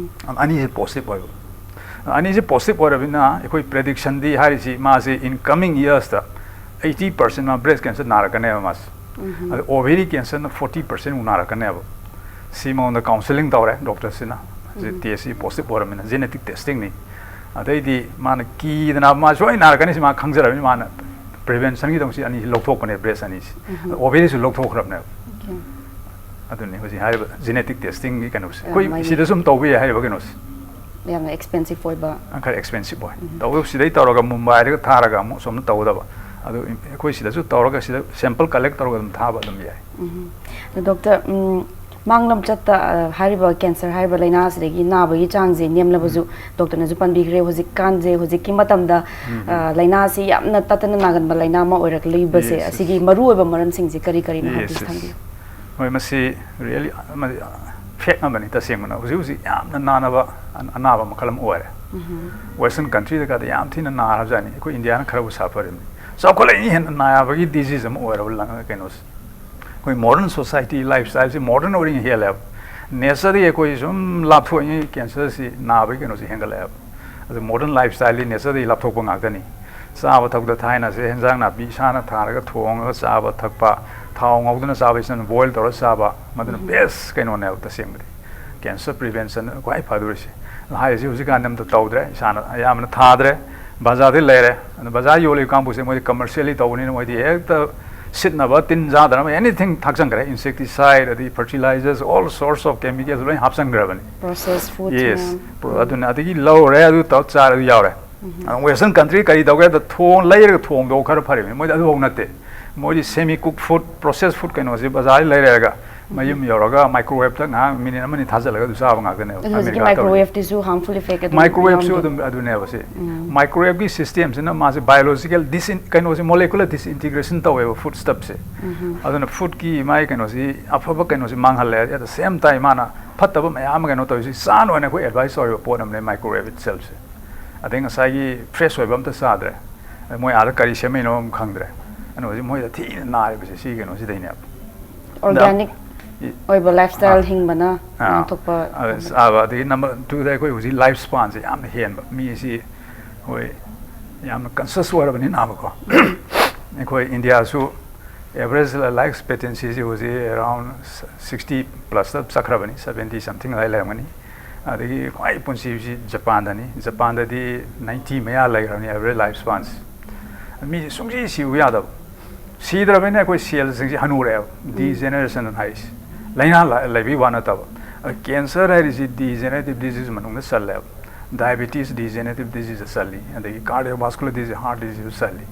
ꯑꯅꯤꯁꯦ ꯄꯣꯖꯤꯇꯤꯚ ꯑꯣꯏꯕ꯫ ꯑꯅꯤꯁꯦ ꯄꯣꯖꯤꯇꯤꯚ ꯑꯣꯏꯔꯕꯅꯤꯅ ꯑꯩꯈꯣꯏ ꯄ꯭ꯔꯦꯗꯤꯛꯁꯟꯗꯤ ꯍꯥꯏꯔꯤꯁꯤ ꯃꯥꯁꯤ in coming yearsꯇ eighty percent ꯃꯥ ꯕ꯭ꯔꯦꯁ ꯀꯦꯟꯁꯔ ꯅꯥꯔꯛꯀꯅꯦꯕ ꯃꯥꯁꯦ꯫ ꯑꯗ ꯑꯣꯚꯦꯔꯤ ꯀꯦꯟꯁꯔꯅ ꯐꯣꯔꯇꯤ ꯄꯥꯔꯁꯦꯟꯃꯨꯛ ꯅꯥꯔꯛꯀꯅꯦꯕ꯫ ꯁꯤ ꯃꯉꯣꯟꯗ ꯀꯥꯎꯟꯁꯤꯂꯤꯡ ꯇꯧꯔꯦ ꯗꯣꯛꯇꯔꯁꯤꯅ꯫ ꯁꯤ ꯇꯦꯁꯁꯤ ꯄꯣꯖꯤꯇꯤꯚ ꯑꯣꯏꯔꯕꯅꯤꯅ ꯖꯦꯅꯦꯇꯤꯛ ꯇꯦꯁꯇꯤꯡꯅꯤ꯫ ꯑꯗꯩꯗꯤ ꯃꯥꯅ ꯀꯤꯗꯅ ꯃꯥ ꯁꯣꯏ ꯅꯥꯔꯛꯀꯅꯤ ꯁꯤ ꯃꯥ ꯈꯪꯖꯔꯕꯅꯤ, ꯃꯥꯅ ꯄ꯭ꯔꯤꯚꯦꯟꯁꯟꯒꯤꯗꯃꯛ ꯁꯤ ꯑꯅꯤꯁꯤ ꯂꯧꯊꯣꯛꯄꯅꯦ, ꯕ꯭ꯔꯦꯁ ꯑꯅꯤꯁꯤ꯫ ꯑꯣꯚꯦꯔꯤꯁꯨ ꯂꯧꯊꯣꯛꯈ꯭ꯔꯕꯅꯦꯕ꯫ ꯑꯗꯨꯅꯤ ꯍꯧꯖꯤꯛ ꯍꯥꯏꯔꯤꯕ ꯖꯦꯅꯦꯇꯤꯛ ꯇꯦꯁꯇꯤꯡꯒꯤ ꯀꯩꯅꯣꯁꯦ꯫ ꯑꯩꯈꯣꯏ ꯃꯥꯒꯤ ꯁꯤꯗꯁꯨ ꯑꯗꯨꯝ ꯇꯧꯕ ꯌꯥꯏ ꯍꯥꯏꯔꯤꯕ ꯀꯩꯅꯣꯁꯦ꯫ ꯌꯥꯝꯅ ꯑꯦꯛꯁꯄꯦꯟꯁꯤꯞ ꯑꯣꯏꯕ꯫ ꯑ, ꯈꯔ ꯑꯦꯛꯁꯄꯦꯟꯁꯤꯞ ꯑꯣꯏ꯫ ꯇꯧꯕ ꯁꯤꯗꯩ ꯇꯧꯔꯒ ꯃꯨꯝꯕꯥꯏꯗꯒ ꯊꯥꯔꯒ ꯑꯃꯨꯛ ꯁꯣꯝꯗ ꯇꯧꯒꯗꯕ꯫ ꯑꯗꯨ ꯑꯩꯈꯣꯏ ꯁꯤꯗꯁꯨ ꯇꯧꯔꯒ ꯁꯤꯗ sample collect ꯇꯧꯔꯒ ꯑꯗꯨꯝ ꯊꯥꯕ ꯑꯗꯨꯝ ꯌꯥꯏ꯫ ꯎꯝ꯫ ꯑꯗꯣ ꯗꯣꯛꯇꯔ, ꯎꯝ, ꯃꯥꯡꯂꯝꯆꯠꯇ, ꯑ, ꯍꯥꯏꯔꯤꯕ cancer ꯍꯥꯏꯔꯤꯕ ꯂꯥꯏꯅꯥ ꯑꯁꯤꯗꯒꯤ ꯅꯥꯕꯒꯤ ꯆꯥꯡꯁꯦ ꯅꯦꯝꯂꯕꯁꯨ, ꯗꯣꯛꯇꯔꯅꯁꯨ ꯄꯟꯕꯤꯈ꯭ꯔꯦ, ꯍꯧꯖꯤꯛꯀꯥꯟꯁꯦ, ꯍꯧꯖꯤꯛꯀꯤ ꯃꯇꯝꯗ, ꯑ, ꯂꯥꯏꯅꯥꯁꯤ ꯌꯥꯝꯅ ꯇꯠꯇꯅ ꯅꯥꯒꯟꯕ ꯂꯥꯏꯅꯥ ꯑꯃ ꯑꯣꯏꯔꯛꯂꯤꯕꯁꯦ, Yes, yes. ꯑꯁꯤꯒꯤ ꯃꯔꯨꯑꯣꯏꯕ ꯃꯔꯝꯁꯤꯡꯁꯦ ꯀꯔꯤ ꯀꯔꯤꯅꯣ ꯍꯥꯏꯕꯗꯨꯁꯨ Yes, yes. ꯊꯝꯕꯤꯌꯨ꯫ ꯍꯣꯏ, ꯃꯁꯤ really ꯑꯃꯗꯤ fact ꯑꯃꯅꯤ꯫ ꯇꯁꯦꯡꯕꯅ ꯍꯧꯖꯤꯛ ꯍꯧꯖꯤꯛ ꯌꯥꯝꯅ ꯅꯥꯅꯕ ꯑꯅꯥꯕ ꯃꯈꯜ ꯑꯃ ꯑꯣꯏꯔꯦ꯫ Western countryꯗ ꯀꯥꯗꯤ ꯌꯥꯝ ꯊꯤꯅ ꯅꯥꯔꯕꯖꯥꯠꯅꯤ꯫ ꯑꯩꯈꯣꯏ ꯏꯟꯗꯤꯌꯥꯅ ꯈꯔꯕꯨ ꯁꯥꯐꯔꯤꯕꯅꯤ꯫ ꯆꯥꯎꯈꯠꯂꯛꯏ ꯍꯦꯟꯅ ꯅꯥꯕꯒꯤ disease ꯑꯃ ꯑꯣꯏꯔꯕ ꯂꯪ-, ꯀꯩꯅꯣꯁꯦ꯫ ꯑꯩꯈꯣꯏ modern society lifestyleꯁꯤ modern ꯑꯣꯏꯔꯤꯉꯩ ꯍꯦꯜꯂꯦꯕ꯫ Natureꯗꯒꯤ ꯑꯩꯈꯣꯏ ꯁꯨꯝ ꯂꯥꯞꯊꯣꯛꯏꯉꯩ cancerꯁꯤ ꯅꯥꯕꯒꯤ ꯀꯩꯅꯣꯁꯤ ꯍꯦꯟꯒꯠꯂꯛꯑꯦꯕ꯫ ꯑꯗꯨ modern lifestyleꯗꯤ natureꯗꯒꯤ ꯂꯥꯞꯊꯣꯛꯄ ꯉꯥꯛꯇꯅꯤ꯫ ꯆꯥꯕ ꯊꯛꯄꯗ ꯊꯥꯏꯅꯁꯦ ꯍꯦꯟꯖꯥꯡ ꯅꯥꯄꯤ ꯏꯁꯥꯅ ꯊꯥꯔꯒ ꯊꯣꯡꯉꯒ ꯆꯥꯕ ꯊꯛꯄ, ꯊꯥꯎ ꯉꯧꯗꯅ ꯆꯥꯕ, ꯏꯆꯝ boil ꯇꯧꯔ ꯆꯥꯕ, ꯃꯗꯨꯅ best ꯀꯩꯅꯣꯅꯦꯕ ꯇꯁꯦꯡꯕꯗꯤ꯫ Cancer prevention ꯈ꯭ꯋꯥꯏ ꯐꯗꯣꯔꯤꯁꯦ꯫ ꯍꯥꯏꯔꯤꯁꯤ ꯍꯧꯖꯤꯛꯀꯥꯟꯗꯤ ꯑꯝꯇ ꯇꯧꯗ꯭ꯔꯦ, ꯏꯁꯥꯅ ꯑꯌꯥꯝꯕꯅ ꯊꯥꯗ꯭ꯔꯦ꯫ ꯕꯖꯥꯔꯗ ꯂꯩꯔꯦ, ꯑꯗꯨ ꯕꯖꯥꯔ ꯌꯣꯜꯂꯤꯕ ꯀꯥꯡꯕꯨꯁꯦ ꯃꯣꯏꯗꯤ commercially ꯇꯧꯕꯅꯤꯅ ꯃꯣꯏꯗꯤ ꯍꯦꯛꯇ ꯁꯤꯠꯅꯕ, ꯇꯤꯟ ꯆꯥꯗꯅꯕ anything ꯊꯥꯛꯆꯟꯈ꯭ꯔꯦ, insecticide, ꯑꯗꯩ fertilizers, all sorts of chemicals ꯂꯣꯏ ꯍꯥꯞꯆꯟꯈ꯭ꯔꯕꯅꯤ꯫ Processed food Yes, ꯃꯌꯥꯝ꯫ pro-, ꯑꯗꯨꯅ ꯑꯗꯒꯤ ꯂꯧꯔꯦ, ꯑꯗꯨ ꯇꯧꯔ ꯆꯥꯔꯦ, ꯑꯗꯨ ꯌꯥꯎꯔꯦ꯫ ꯑꯗꯨ Western country ꯀꯔꯤ ꯇꯧꯒꯦ ꯍꯥꯏꯕꯗ ꯊꯣꯡ ꯂꯩꯔꯒ ꯊꯣꯡꯗꯧ ꯈꯔ ꯐꯔꯤꯕꯅꯤ, ꯃꯣꯏꯗꯤ ꯑꯗꯨꯐꯥꯎ ꯅꯠꯇꯦ꯫ ꯃꯣꯏꯗꯤ semi cooked food, processed food ꯀꯩꯅꯣꯁꯤ ꯕꯖꯥꯔꯗ ꯂꯩꯔꯒ ꯃꯌꯨꯝ ꯌꯧꯔꯒ microwaveꯇ ꯉꯥꯏꯍꯥꯛ minute ꯑꯃꯅꯤ ꯊꯥꯖꯤꯜꯂꯒ ꯑꯗꯨ ꯆꯥꯕ ꯉꯥꯛꯇꯅꯦꯕ꯫ ꯑꯗꯨ ꯍꯧꯖꯤꯛꯀꯤ ꯑꯃꯦꯔꯤꯀꯥ ꯇꯧꯔꯤ꯫ microwaveꯇꯨꯁꯨ harmful effect ꯑꯗꯨꯝ Microwaveꯁꯨ ꯌꯥꯎꯔꯝꯗꯣꯏꯅꯤ꯫ ꯑꯗꯨꯝ ꯑꯗꯨꯅꯦꯕ ꯁꯤ꯫ Microwaveꯀꯤ systemꯁꯤꯅ ꯃꯥꯁꯦ biological disin-, ꯀꯩꯅꯣꯁꯦ molecular disintegration ꯇꯧꯋꯦꯕ food stuffꯁꯦ꯫ ꯑꯗꯨꯅ foodꯀꯤ ꯃꯥꯒꯤ ꯀꯩꯅꯣꯁꯤ ꯑꯐꯕ ꯀꯩꯅꯣꯁꯤ ꯃꯥꯡꯍꯜꯂꯦ꯫ At the same time ꯃꯥꯅ ꯐꯠꯇꯕ ꯃꯌꯥꯝ ꯑꯃ ꯀꯩꯅꯣ ꯇꯧꯔꯤꯁꯤ ꯆꯥꯅꯣ ꯍꯥꯏꯅ ꯑꯩꯈꯣꯏ advice ꯇꯧꯔꯤꯕ ꯄꯣꯠ ꯑꯃꯅꯦ microwave itselfꯁꯦ꯫ ꯑꯗꯩ ꯉꯁꯥꯏꯒꯤ fresh ꯑꯣꯏꯕ ꯑꯝꯇ ꯆꯥꯗ꯭ꯔꯦ꯫ ꯃꯣꯏ ꯑꯥꯗ ꯀꯔꯤ ꯁꯦꯝꯃꯛꯏꯅꯣ ꯑꯃ ꯈꯪꯗ꯭ꯔꯦ꯫ ꯑꯗꯨꯅ ꯍꯧꯖꯤꯛ ꯃꯣꯏꯗ ꯊꯤꯅ ꯅꯥꯔꯤꯕꯁꯦ ꯁꯤꯒꯤ ꯀꯩꯅꯣꯁꯤꯗꯩꯅꯦꯕ꯫ Organic ꯏ-, ꯑꯣꯏꯕ lifestyle ꯑꯥ꯫ ꯍꯤꯡꯕꯅ ꯑꯥ꯫ ꯉꯥꯛꯊꯣꯛꯄ ꯑꯗ ꯆꯥꯕ, ꯑꯗꯒꯤ number twoꯗ ꯑꯩꯈꯣꯏ ꯍꯧꯖꯤꯛ life spanꯁꯦ ꯌꯥꯝꯅ ꯍꯦꯟꯕ꯫ ꯃꯤ ꯑꯁꯤ ꯑꯩꯈꯣꯏ ꯌꯥꯝꯅ conscious ꯑꯣꯏꯔꯕꯅꯤꯅꯕꯀꯣ꯫ ꯑꯩꯈꯣꯏ ꯏꯟꯗꯤꯌꯥꯁꯨ average life expectancyꯁꯤ ꯍꯧꯖꯤꯛ around sixty plusꯇ ꯆꯠꯈ꯭ꯔꯕꯅꯤ, seventy something ꯑꯗꯨꯋꯥꯏ ꯂꯩꯔꯝꯒꯅꯤ꯫ ꯑꯗꯒꯤ ꯈ꯭ꯋꯥꯏ ꯄꯨꯟꯁꯤꯁꯤ ꯖꯄꯥꯟꯗꯅꯤ꯫ ꯖꯄꯥꯟꯗꯗꯤ ninety ꯃꯌꯥ ꯂꯩꯈ꯭ꯔꯕꯅꯤ average life spanꯁꯤ꯫ ꯃꯤꯁꯤ ꯁꯨꯡꯁꯤ ꯁꯤꯌꯨ ꯌꯥꯗꯕ꯫ ꯁꯤꯗ꯭ꯔꯕꯅꯤꯅ ꯑꯩꯈꯣꯏ cellꯁꯤꯡꯁꯤ ꯍꯅꯨꯔꯛꯑꯦꯕ, degeneration ꯍꯥꯏꯁꯦ꯫ ꯂꯥꯏꯅꯥ ꯂ-, ꯂꯩꯕꯒꯤ ꯋꯥ ꯅꯠꯇꯕ꯫ ꯑꯗ cancer ꯍꯥꯏꯔꯤꯁꯤ degenerative disease ꯃꯅꯨꯡꯗ ꯆꯜꯂꯦꯕ꯫ Diabetes degenerative disease ꯆꯜꯂꯤ, ꯑꯗꯒꯤ cardiovascular disease, heart disease ꯆꯜꯂꯤ꯫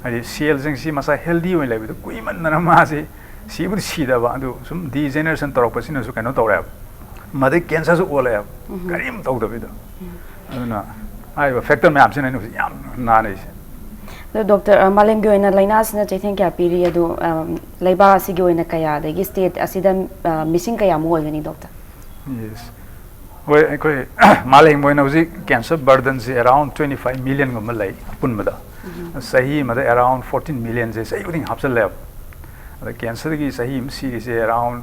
ꯍꯥꯏꯗꯤ ꯁꯦꯜꯁꯤꯡꯁꯤ ꯃꯁꯥ healthy ꯑꯣꯏꯅ ꯂꯩꯕꯗꯨ ꯀꯨꯏꯃꯟꯗꯅ ꯃꯥꯁꯤ ꯁꯤꯕꯨꯗꯤ ꯁꯤꯗꯕ, ꯑꯗꯨ ꯁꯨꯝ degeneration ꯇꯧꯔꯛꯄꯁꯤꯅꯁꯨ ꯀꯩꯅꯣ ꯇꯧꯔꯦꯕ, ꯃꯗꯩ cancerꯁꯨ ꯑꯣꯜꯂꯛꯑꯦꯕ, ꯀꯔꯤꯝ ꯇꯧꯗꯕꯤꯗ꯫ ꯑꯗꯨꯅ ꯍꯥꯏꯔꯤꯕ factor ꯃꯌꯥꯝꯁꯤꯅꯅꯦ ꯍꯧꯖꯤꯛ ꯌꯥꯝ ꯅꯥꯅꯩꯁꯦ꯫ ꯑꯗꯣ ꯗꯣꯛꯇꯔ, ꯑ, ꯃꯥꯂꯦꯝꯒꯤ ꯑꯣꯏꯅ ꯂꯥꯏꯅꯥꯁꯤꯅ ꯆꯩꯊꯦꯡ ꯀꯌꯥ ꯄꯤꯔꯤ, ꯑꯗꯣ, ꯑ, ꯂꯩꯕꯥꯛ ꯑꯁꯤꯒꯤ ꯑꯣꯏꯅ ꯀꯌꯥ, ꯑꯗꯒꯤ state ꯑꯁꯤꯗ, ꯑ, ꯃꯤꯁꯤꯡ ꯀꯌꯥꯃꯨꯛ ꯑꯣꯏꯒꯅꯤ, ꯗꯣꯛꯇꯔ? Yes. ꯍꯣꯏ, ꯑꯩꯈꯣꯏ ꯃꯥꯂꯦꯝꯒꯤ ꯑꯣꯏꯅ ꯍꯧꯖꯤꯛ cancer burdenꯁꯦ around twenty five millionꯒꯨꯝꯕ ꯂꯩ ꯑꯄꯨꯟꯕꯗ꯫ ꯆꯍꯤ ꯑꯃꯗ around fourteen millionꯁꯦ ꯆꯍꯤ ꯈꯨꯗꯤꯡ ꯍꯥꯞꯆꯜꯂꯦꯕ꯫ ꯑꯗ cancerꯒꯤ ꯆꯍꯤ ꯑꯃ ꯁꯤꯔꯤꯁꯦ around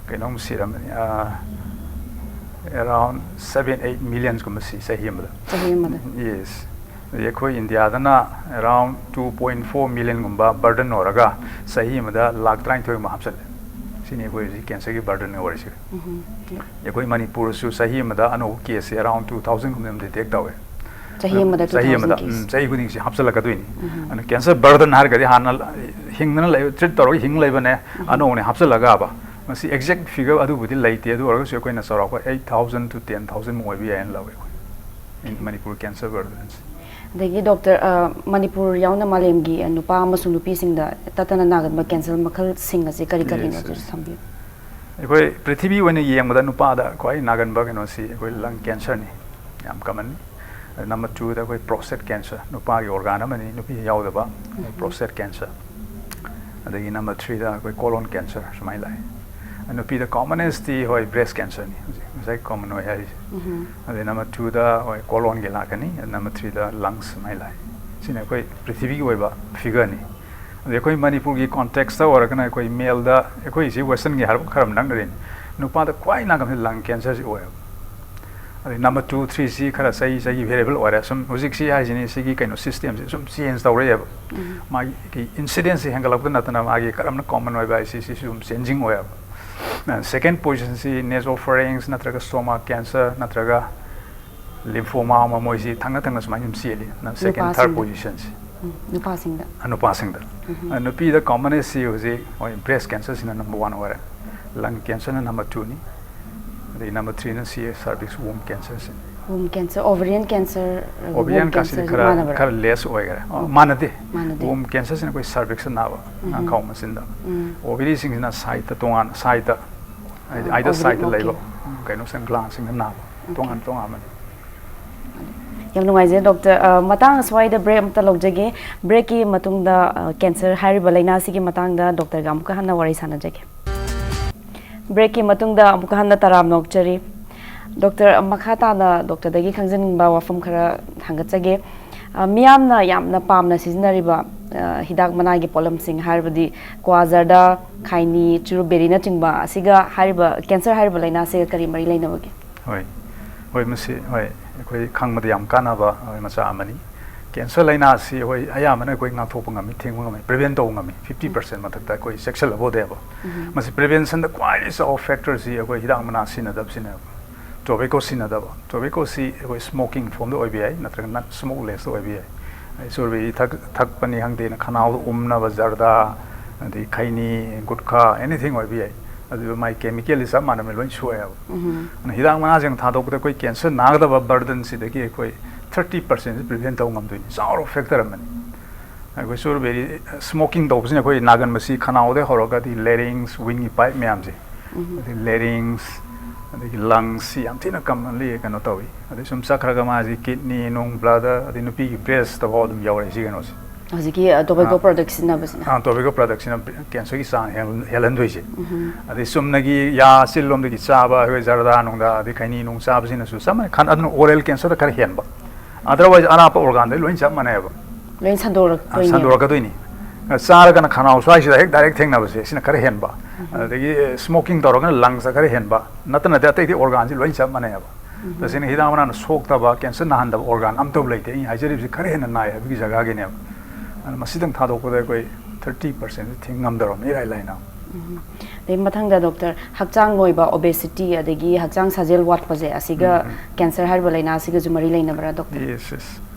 ꯀꯩꯅꯣꯝ ꯁꯤꯔꯝꯃꯅꯤ, ꯑ, around seven eight millionsꯀꯨꯝꯕ ꯁꯤ ꯆꯍꯤ ꯑꯃꯗ꯫ ꯆꯍꯤ ꯑꯃꯗ? Yes. ꯑꯗꯩ ꯑꯩꯈꯣꯏ ꯏꯟꯗꯤꯌꯥꯗꯅ around two point four millionꯒꯨꯝꯕ burden ꯑꯣꯏꯔꯒ ꯆꯍꯤ ꯑꯃꯗ ꯂꯥꯛ ꯇꯔꯥꯅꯤꯊꯣꯏꯒꯨꯝꯕ ꯍꯥꯞꯆꯜꯂꯦ꯫ ꯁꯤꯅꯤ ꯑꯩꯈꯣꯏ ꯍꯧꯖꯤꯛ cancerꯒꯤ burden ꯑꯣꯏꯔꯤꯁꯦ꯫ ꯑꯩꯈꯣꯏ ꯃꯅꯤꯄꯨꯔꯁꯨ ꯆꯍꯤ ꯑꯃꯗ ꯑꯅꯧꯕ caseꯁꯦ around two thousandꯒꯨꯝꯕ ꯑꯗꯨꯝ detect ꯇꯧꯋꯦ꯫ ꯆꯍꯤ ꯑꯃꯗ ꯆꯍꯤ ꯑꯃꯗ, two thousand case? ꯎꯝ, ꯆꯍꯤ ꯈꯨꯗꯤꯡꯁꯤ ꯍꯥꯞꯆꯜꯂꯛꯀꯗꯣꯏꯅꯤ꯫ ꯑꯗꯨꯅ cancer burden ꯍꯥꯏꯔꯒꯗꯤ ꯍꯥꯟꯅ ꯍꯤꯡꯗꯅ ꯂꯩ, treat ꯇꯧꯔꯒ ꯍꯤꯡ ꯂꯩꯕꯅꯦ, ꯑꯅꯧꯕꯅꯦ ꯍꯥꯞꯆꯜꯂꯛꯑꯕ꯫ ꯃꯁꯤ exact figure ꯑꯗꯨꯕꯨꯗꯤ ꯂꯩꯇꯦ, ꯑꯗꯨ ꯑꯣꯏꯔꯒꯁꯨ ꯑꯩꯈꯣꯏꯅ ꯆꯥꯎꯔꯥꯛꯄ eight thousand to ten thousand ꯃꯨꯛ ꯑꯣꯏꯕ ꯌꯥꯏꯅ ꯂꯧꯋꯦ ꯑꯩꯈꯣꯏ꯫ In Manipur cancer burdenꯁꯦ꯫ ꯑꯗꯒꯤ ꯗꯣꯛꯇꯔ, ꯑ, ꯃꯅꯤꯄꯨꯔ ꯌꯥꯎꯅ ꯃꯥꯂꯦꯝꯒꯤ, ꯑ, ꯅꯨꯄꯥ ꯑꯃꯁꯨꯡ ꯅꯨꯄꯤꯁꯤꯡꯗ ꯇꯠꯇꯅ ꯅꯥꯒꯟꯕ cancer ꯃꯈꯜꯁꯤꯡ ꯑꯁꯤ ꯀꯔꯤ ꯀꯔꯤꯅꯣ? Yes, ꯑꯗꯨꯁꯨ yes. ꯊꯝꯕꯤꯌꯨ꯫ ꯑꯩꯈꯣꯏ ꯄ꯭ꯔꯤꯊꯤꯕꯤ ꯑꯣꯏꯅ ꯌꯦꯡꯕꯗ ꯅꯨꯄꯥꯗ ꯈ꯭ꯋꯥꯏ ꯅꯥꯒꯟꯕ ꯀꯩꯅꯣꯁꯤ ꯑꯩꯈꯣꯏ lung cancerꯅꯤ, ꯌꯥꯝ commonꯅꯤ꯫ ꯑꯗ number twoꯗ ꯑꯩꯈꯣꯏ prostate cancer, ꯅꯨꯄꯥꯒꯤ organ ꯑꯃꯅꯤ, ꯅꯨꯄꯤ ꯌꯥꯎꯗꯕ, prostate cancer꯫ ꯑꯗꯒꯤ number threeꯗ ꯑꯩꯈꯣꯏ colon cancer ꯁꯨꯃꯥꯏꯅ ꯂꯥꯛꯑꯦ꯫ ꯅꯨꯄꯤꯗ commonestꯇꯤ ꯍꯣꯏ breast cancerꯅꯤ ꯍꯧꯖꯤꯛ, ꯉꯁꯥꯏ common ꯑꯣꯏ ꯍꯥꯏꯔꯤꯁꯦ꯫ ꯑꯗꯩ number twoꯗ ꯍꯣꯏ colonꯒꯤ ꯂꯥꯛꯀꯅꯤ, number threeꯗ lungs ꯁꯨꯃꯥꯏꯅ ꯂꯥꯛꯑꯦ꯫ ꯁꯤꯅ ꯑꯩꯈꯣꯏ ꯄ꯭ꯔꯤꯊꯤꯕꯤꯒꯤ ꯑꯣꯏꯕ figureꯅꯤ꯫ ꯑꯗꯩ ꯑꯩꯈꯣꯏ ꯃꯅꯤꯄꯨꯔꯒꯤ contextꯇ ꯑꯣꯏꯔꯒꯅ ꯑꯩꯈꯣꯏ maleꯗ, ꯑꯩꯈꯣꯏꯁꯤ westernꯒꯤ ꯍꯥꯏꯔꯞ ꯈꯔ ꯅꯛꯅꯔꯦꯅꯦ, ꯅꯨꯄꯥꯗ ꯈ꯭ꯋꯥꯏ ꯅꯥꯒꯟꯕꯁꯤ lung cancerꯁꯤ ꯑꯣꯏꯌꯦꯕ꯫ ꯑꯗꯩ number two, threeꯁꯤ ꯈꯔ ꯆꯍꯤ ꯆꯍꯤ variable ꯑꯣꯏꯔꯦ꯫ ꯁꯨꯝ ꯍꯧꯖꯤꯛꯁꯤ ꯍꯥꯏꯁꯤꯅꯤ, ꯁꯤꯒꯤ ꯀꯩꯅꯣ systemꯁꯤ ꯁꯨꯝ change ꯇꯧꯔꯛꯑꯦꯕ꯫ ꯃꯥꯒꯤ incidence ꯁꯤ ꯍꯦꯟꯒꯠꯂꯛꯄꯗ ꯅꯠꯇꯅ ꯃꯥꯒꯤ ꯀꯔꯝꯅ common ꯑꯣꯏꯕ ꯍꯥꯏꯁꯤ ꯁꯤꯁꯨ ꯁꯨꯝ changing ꯑꯣꯏꯌꯦꯕ꯫ Second positionꯁꯤ nasopharynx ꯅꯠꯇ꯭ꯔꯒ stomach cancer ꯅꯠꯇ꯭ꯔꯒ lymphoma ꯑꯃ, ꯃꯣꯏꯁꯤ ꯊꯪꯅ ꯊꯪꯅ ꯁꯨꯃꯥꯏꯅ ꯁꯨꯝ ꯆꯦꯜꯂꯤ꯫ Second, third ꯅꯨꯄꯥꯁꯤꯡꯗ? Positionꯁꯤ꯫ ꯎꯝ, ꯅꯨꯄꯥꯁꯤꯡꯗ? ꯑ, ꯅꯨꯄꯥꯁꯤꯡꯗ꯫ ꯑ, ꯅꯨꯄꯤꯗ commonestꯁꯤ ꯍꯧꯖꯤꯛ ꯍꯣꯏ breast cancerꯁꯤꯅ number one ꯑꯣꯏꯔꯦ, lung cancerꯅ number twoꯅꯤ, ꯑꯗꯩ number threeꯅ ꯁꯤ cervix womb cancerꯁꯤꯅꯤ꯫ Womb cancer, ovarian cancer, ovarian ꯀꯥꯁꯤꯗꯤ ꯈꯔ ꯈꯔ less ꯑꯣꯏꯈꯔꯦ꯫ ꯑꯣ, ꯃꯥꯟꯅꯗꯦ꯫ ꯃꯥꯟꯅꯗꯦ꯫ Womb cancer ꯁꯤꯅ ꯑꯩꯈꯣꯏ cervix ꯅꯥꯕ, ꯎꯝ꯫ ꯉꯥꯡꯈꯥꯎ ꯃꯆꯤꯟꯗ꯫ ꯎꯝ꯫ Ovary ꯁꯤꯡꯁꯤꯅ side ꯇ ꯇꯣꯉꯥꯟ, side ꯇ, ꯍꯥꯏꯗꯤ ꯑꯥ, either ovary, side ꯇ okay꯫ ꯂꯩꯕ ꯀꯩꯅꯣꯁꯤꯡ, gland ꯁꯤꯡꯗ ꯅꯥꯕ, Okay꯫ ꯇꯣꯉꯥꯟ ꯇꯣꯉꯥꯟꯕꯅꯤ꯫ ꯌꯥꯝ ꯅꯨꯡꯉꯥꯏꯖꯩ ꯗꯣꯛꯇꯔ꯫ ꯑ, ꯃꯇꯥꯡ ꯑꯁ꯭ꯋꯥꯏꯗ break ꯑꯃꯇ ꯂꯧꯖꯒꯦ꯫ Break ꯀꯤ ꯃꯇꯨꯡꯗ, ꯑ, cancer ꯍꯥꯏꯔꯤꯕ ꯂꯥꯏꯅꯥꯁꯤꯒꯤ ꯃꯇꯥꯡꯗ ꯗꯣꯛꯇꯔꯒ ꯑꯃꯨꯛꯀ ꯍꯟꯅ ꯋꯥꯔꯤ ꯁꯥꯟꯅꯖꯒꯦ꯫ Break ꯀꯤ ꯃꯇꯨꯡꯗ ꯑꯃꯨꯛꯀ ꯍꯟꯅ ꯇꯔꯥꯝꯅ ꯑꯣꯛꯆꯔꯤ꯫ ꯗꯣꯛꯇꯔ, ꯃꯈꯥ ꯇꯥꯅ ꯗꯣꯛꯇꯔꯗꯒꯤ ꯈꯪꯖꯅꯤꯡꯕ ꯋꯥꯐꯝ ꯈꯔ ꯊꯥꯡꯒꯠꯆꯒꯦ꯫ ꯑ, ꯃꯤꯌꯥꯝꯅ ꯌꯥꯝꯅ ꯄꯥꯝꯅ ꯁꯤꯖꯤꯟꯅꯔꯤꯕ, ꯑ, ꯍꯤꯗꯥꯛ ꯃꯅꯥꯒꯤ ꯄꯣꯠꯂꯝꯁꯤꯡ ꯍꯥꯏꯔꯕꯗꯤ ꯀ꯭ꯋꯥ, ꯖꯔꯗꯥ, ꯈꯩꯅꯤ, ꯆꯨꯔꯨꯕꯦꯔꯤꯅꯆꯤꯡꯕ ꯑꯁꯤꯒ ꯍꯥꯏꯔꯤꯕ cancer ꯍꯥꯏꯔꯤꯕ ꯂꯥꯏꯅꯥꯁꯤꯒ ꯀꯔꯤ ꯃꯔꯤ ꯂꯩꯅꯕꯒꯦ? ꯍꯣꯏ꯫ ꯍꯣꯏ, ꯃꯁꯤ, ꯍꯣꯏ, ꯑꯩꯈꯣꯏ ꯈꯪꯕꯗ ꯌꯥꯝ ꯀꯥꯟꯅꯕ, ꯍꯣꯏ, ꯃꯆꯥꯛ ꯑꯃꯅꯤ꯫ Cancer ꯂꯥꯏꯅꯥ ꯑꯁꯤ, ꯍꯣꯏ, ꯑꯌꯥꯝꯕꯅ ꯑꯩꯈꯣꯏ ꯉꯥꯛꯊꯣꯛꯄ ꯉꯝꯃꯤ, ꯊꯤꯡꯕ ꯉꯝꯃꯤ, prevent ꯇꯧꯕ ꯉꯝꯃꯤ, fifty percent ꯃꯊꯛꯇ ꯑꯩꯈꯣꯏ ꯆꯦꯛꯁꯤꯜꯂꯕ ꯑꯣꯏꯗꯦꯕ꯫ ꯎꯝ꯫ ꯃꯁꯤ prevention ꯗ ꯈ꯭ꯋꯥꯏꯗꯒꯤ ꯆꯥꯎꯕ factor ꯁꯤ ꯑꯩꯈꯣꯏ ꯍꯤꯗꯥꯛ ꯃꯅꯥ ꯁꯤꯖꯤꯟꯅꯗꯕꯁꯤꯅꯦꯕ꯫ Tobacco ꯁꯤꯖꯤꯟꯅꯗꯕ꯫ Tobacco ꯁꯤ ꯑꯩꯈꯣꯏ smoking form ꯗ ꯑꯣꯏꯕ ꯌꯥꯏ, ꯅꯠꯇ꯭ꯔꯒ non smokeless ꯇ ꯑꯣꯏꯕ ꯌꯥꯏ꯫ ꯑꯩ ꯆꯨꯔꯨꯕꯤ ꯊꯛ-, ꯊꯛꯄꯅꯤ ꯈꯪꯗꯦꯅ ꯈꯅꯥꯎꯗ ꯎꯝꯅꯕ ꯖꯔꯗꯥ, ꯑꯗꯩ ꯈꯩꯅꯤ, ꯒꯨꯠꯈꯥ, anything ꯑꯣꯏꯕ ꯌꯥꯏ꯫ ꯑꯗꯨ ꯃꯥꯏ chemical ꯗꯤ ꯆꯞ ꯃꯥꯟꯅꯕꯅꯤ, ꯂꯣꯏ ꯁꯣꯛꯑꯦꯕ꯫ ꯎꯝ꯫ ꯑꯗꯨꯅ ꯍꯤꯗꯥꯛ ꯃꯅꯥꯁꯤꯡ ꯊꯥꯗꯣꯛꯄꯗ ꯑꯩꯈꯣꯏ cancer ꯅꯥꯒꯗꯕ burden ꯁꯤꯗꯒꯤ ꯑꯩꯈꯣꯏ thirty percent ꯁꯤ prevent ꯇꯧꯕ ꯉꯝꯗꯣꯏꯅꯤ꯫ ꯆꯥꯎꯔꯕ factor ꯑꯃꯅꯤ꯫ ꯑꯩꯈꯣꯏ ꯆꯨꯔꯨꯕꯦꯔꯤ, smoking ꯇꯧꯕꯁꯤꯅ ꯑꯩꯈꯣꯏ ꯅꯥꯒꯟꯕꯁꯤ ꯈꯅꯥꯎꯗꯩ ꯍꯧꯔꯒꯗꯤ larynx, wing ꯒꯤ pipe ꯃꯌꯥꯝꯁꯦ, ꯎꯝ꯫ ꯑꯗꯩ larynx, ꯑꯗꯒꯤ lungs ꯁꯤ ꯌꯥꯝ ꯊꯤꯅ commonly ꯀꯩꯅꯣ ꯇꯧꯏ꯫ ꯑꯗꯩ ꯁꯨꯝ ꯆꯠꯈ꯭ꯔꯒ ꯃꯥꯁꯤ kidney ꯅꯨꯡ, bladder, ꯑꯗꯩ ꯅꯨꯄꯤꯒꯤ breast ꯇꯐꯥꯎ ꯑꯗꯨꯝ ꯌꯧꯔꯛꯏ ꯁꯤ ꯀꯩꯅꯣꯁꯦ꯫ ꯍꯧꯖꯤꯛꯀꯤ, ꯑ, tobacco ꯑꯥ꯫ product ꯁꯤꯖꯤꯟꯅꯕꯁꯤꯅ? ꯑꯥ, tobacco product ꯁꯤꯅ cancer ꯒꯤ ꯆꯥꯡ ꯍꯦꯜ-, ꯍꯦꯜꯍꯟꯗꯣꯏꯁꯦ꯫ ꯎꯝ꯫ ꯑꯗꯩ ꯆꯨꯝꯅꯒꯤ ꯌꯥ ꯆꯤꯜꯂꯣꯝꯗꯒꯤ ꯆꯥꯕ, ꯑꯩꯈꯣꯏ ꯖꯔꯗꯥ ꯅꯨꯡꯗꯥ, ꯑꯗꯩ ꯈꯩꯅꯤ ꯅꯨꯡ ꯆꯥꯕꯁꯤꯅꯁꯨ ꯆꯞ ꯃꯥꯟꯅꯩ꯫ ꯈꯟ-, ꯑꯗꯨꯅ oral cancer ꯗ ꯈꯔ ꯍꯦꯟꯕ꯫ Otherwise ꯑꯔꯥꯞꯄ organ ꯗ ꯂꯣꯏ ꯆꯞ ꯃꯥꯟꯅꯩꯕ꯫ ꯂꯣꯏ ꯁꯟꯗꯣꯔꯛꯇꯣꯏꯅꯦꯕ? ꯁꯟꯗꯣꯔꯛꯀꯗꯣꯏꯅꯤ꯫ ꯆꯥꯔꯒꯅ ꯈꯅꯥꯎ ꯁ꯭ꯋꯥꯏꯁꯤꯗ ꯍꯦꯛ direct ꯊꯦꯡꯅꯕꯁꯦ, ꯁꯤꯅ ꯈꯔ ꯍꯦꯟꯕ꯫ ꯑꯗꯒꯤ smoking ꯇꯧꯔꯒꯅ lungs ꯗ ꯈꯔ ꯍꯦꯟꯕ꯫ ꯅꯠꯇ ꯅꯠꯇꯦ, ꯑꯇꯩꯗꯤ organ ꯁꯤ ꯂꯣꯏ ꯆꯞ ꯃꯥꯟꯅꯩꯕ꯫ ꯇꯁꯦꯡꯅ ꯍꯤꯗꯥꯛ ꯃꯅꯥꯅ ꯁꯣꯛꯇꯕ, cancer ꯅꯥꯍꯟꯗꯕ organ ꯑꯝꯇꯕꯨ ꯂꯩꯇꯦ꯫ ꯑꯩꯅ ꯍꯥꯏꯖꯔꯤꯕꯁꯤ ꯈꯔ ꯍꯦꯟꯅ ꯅꯥꯏ ꯍꯥꯏꯕꯒꯤ ꯖꯒꯥꯒꯤꯅꯦꯕ꯫ ꯑꯗꯨꯅ ꯃꯁꯤꯗꯪ ꯊꯥꯗꯣꯛꯄꯗ ꯑꯩꯈꯣꯏ thirty percent ꯁꯤ ꯊꯤꯡ ꯉꯝꯗꯧꯔꯕꯅꯤ ꯏꯔꯥꯏ ꯂꯥꯏꯅ꯫ ꯎꯝ꯫ ꯑꯗꯩ ꯃꯊꯪꯗ ꯗꯣꯛꯇꯔ, ꯍꯛꯆꯥꯡ ꯅꯣꯏꯕ, obesity, ꯑꯗꯒꯤ ꯍꯛꯆꯥꯡ ꯁꯥꯖꯦꯜ ꯋꯥꯠꯄꯁꯦ, ꯑꯁꯤꯒ ꯎꯝ, ꯎꯝ꯫ cancer ꯍꯥꯏꯔꯤꯕ ꯂꯥꯏꯅꯥꯁꯤꯒꯁꯨ ꯃꯔꯤ ꯂꯩꯅꯕ꯭ꯔꯥ ꯗꯣꯛꯇꯔ? Yes, yes.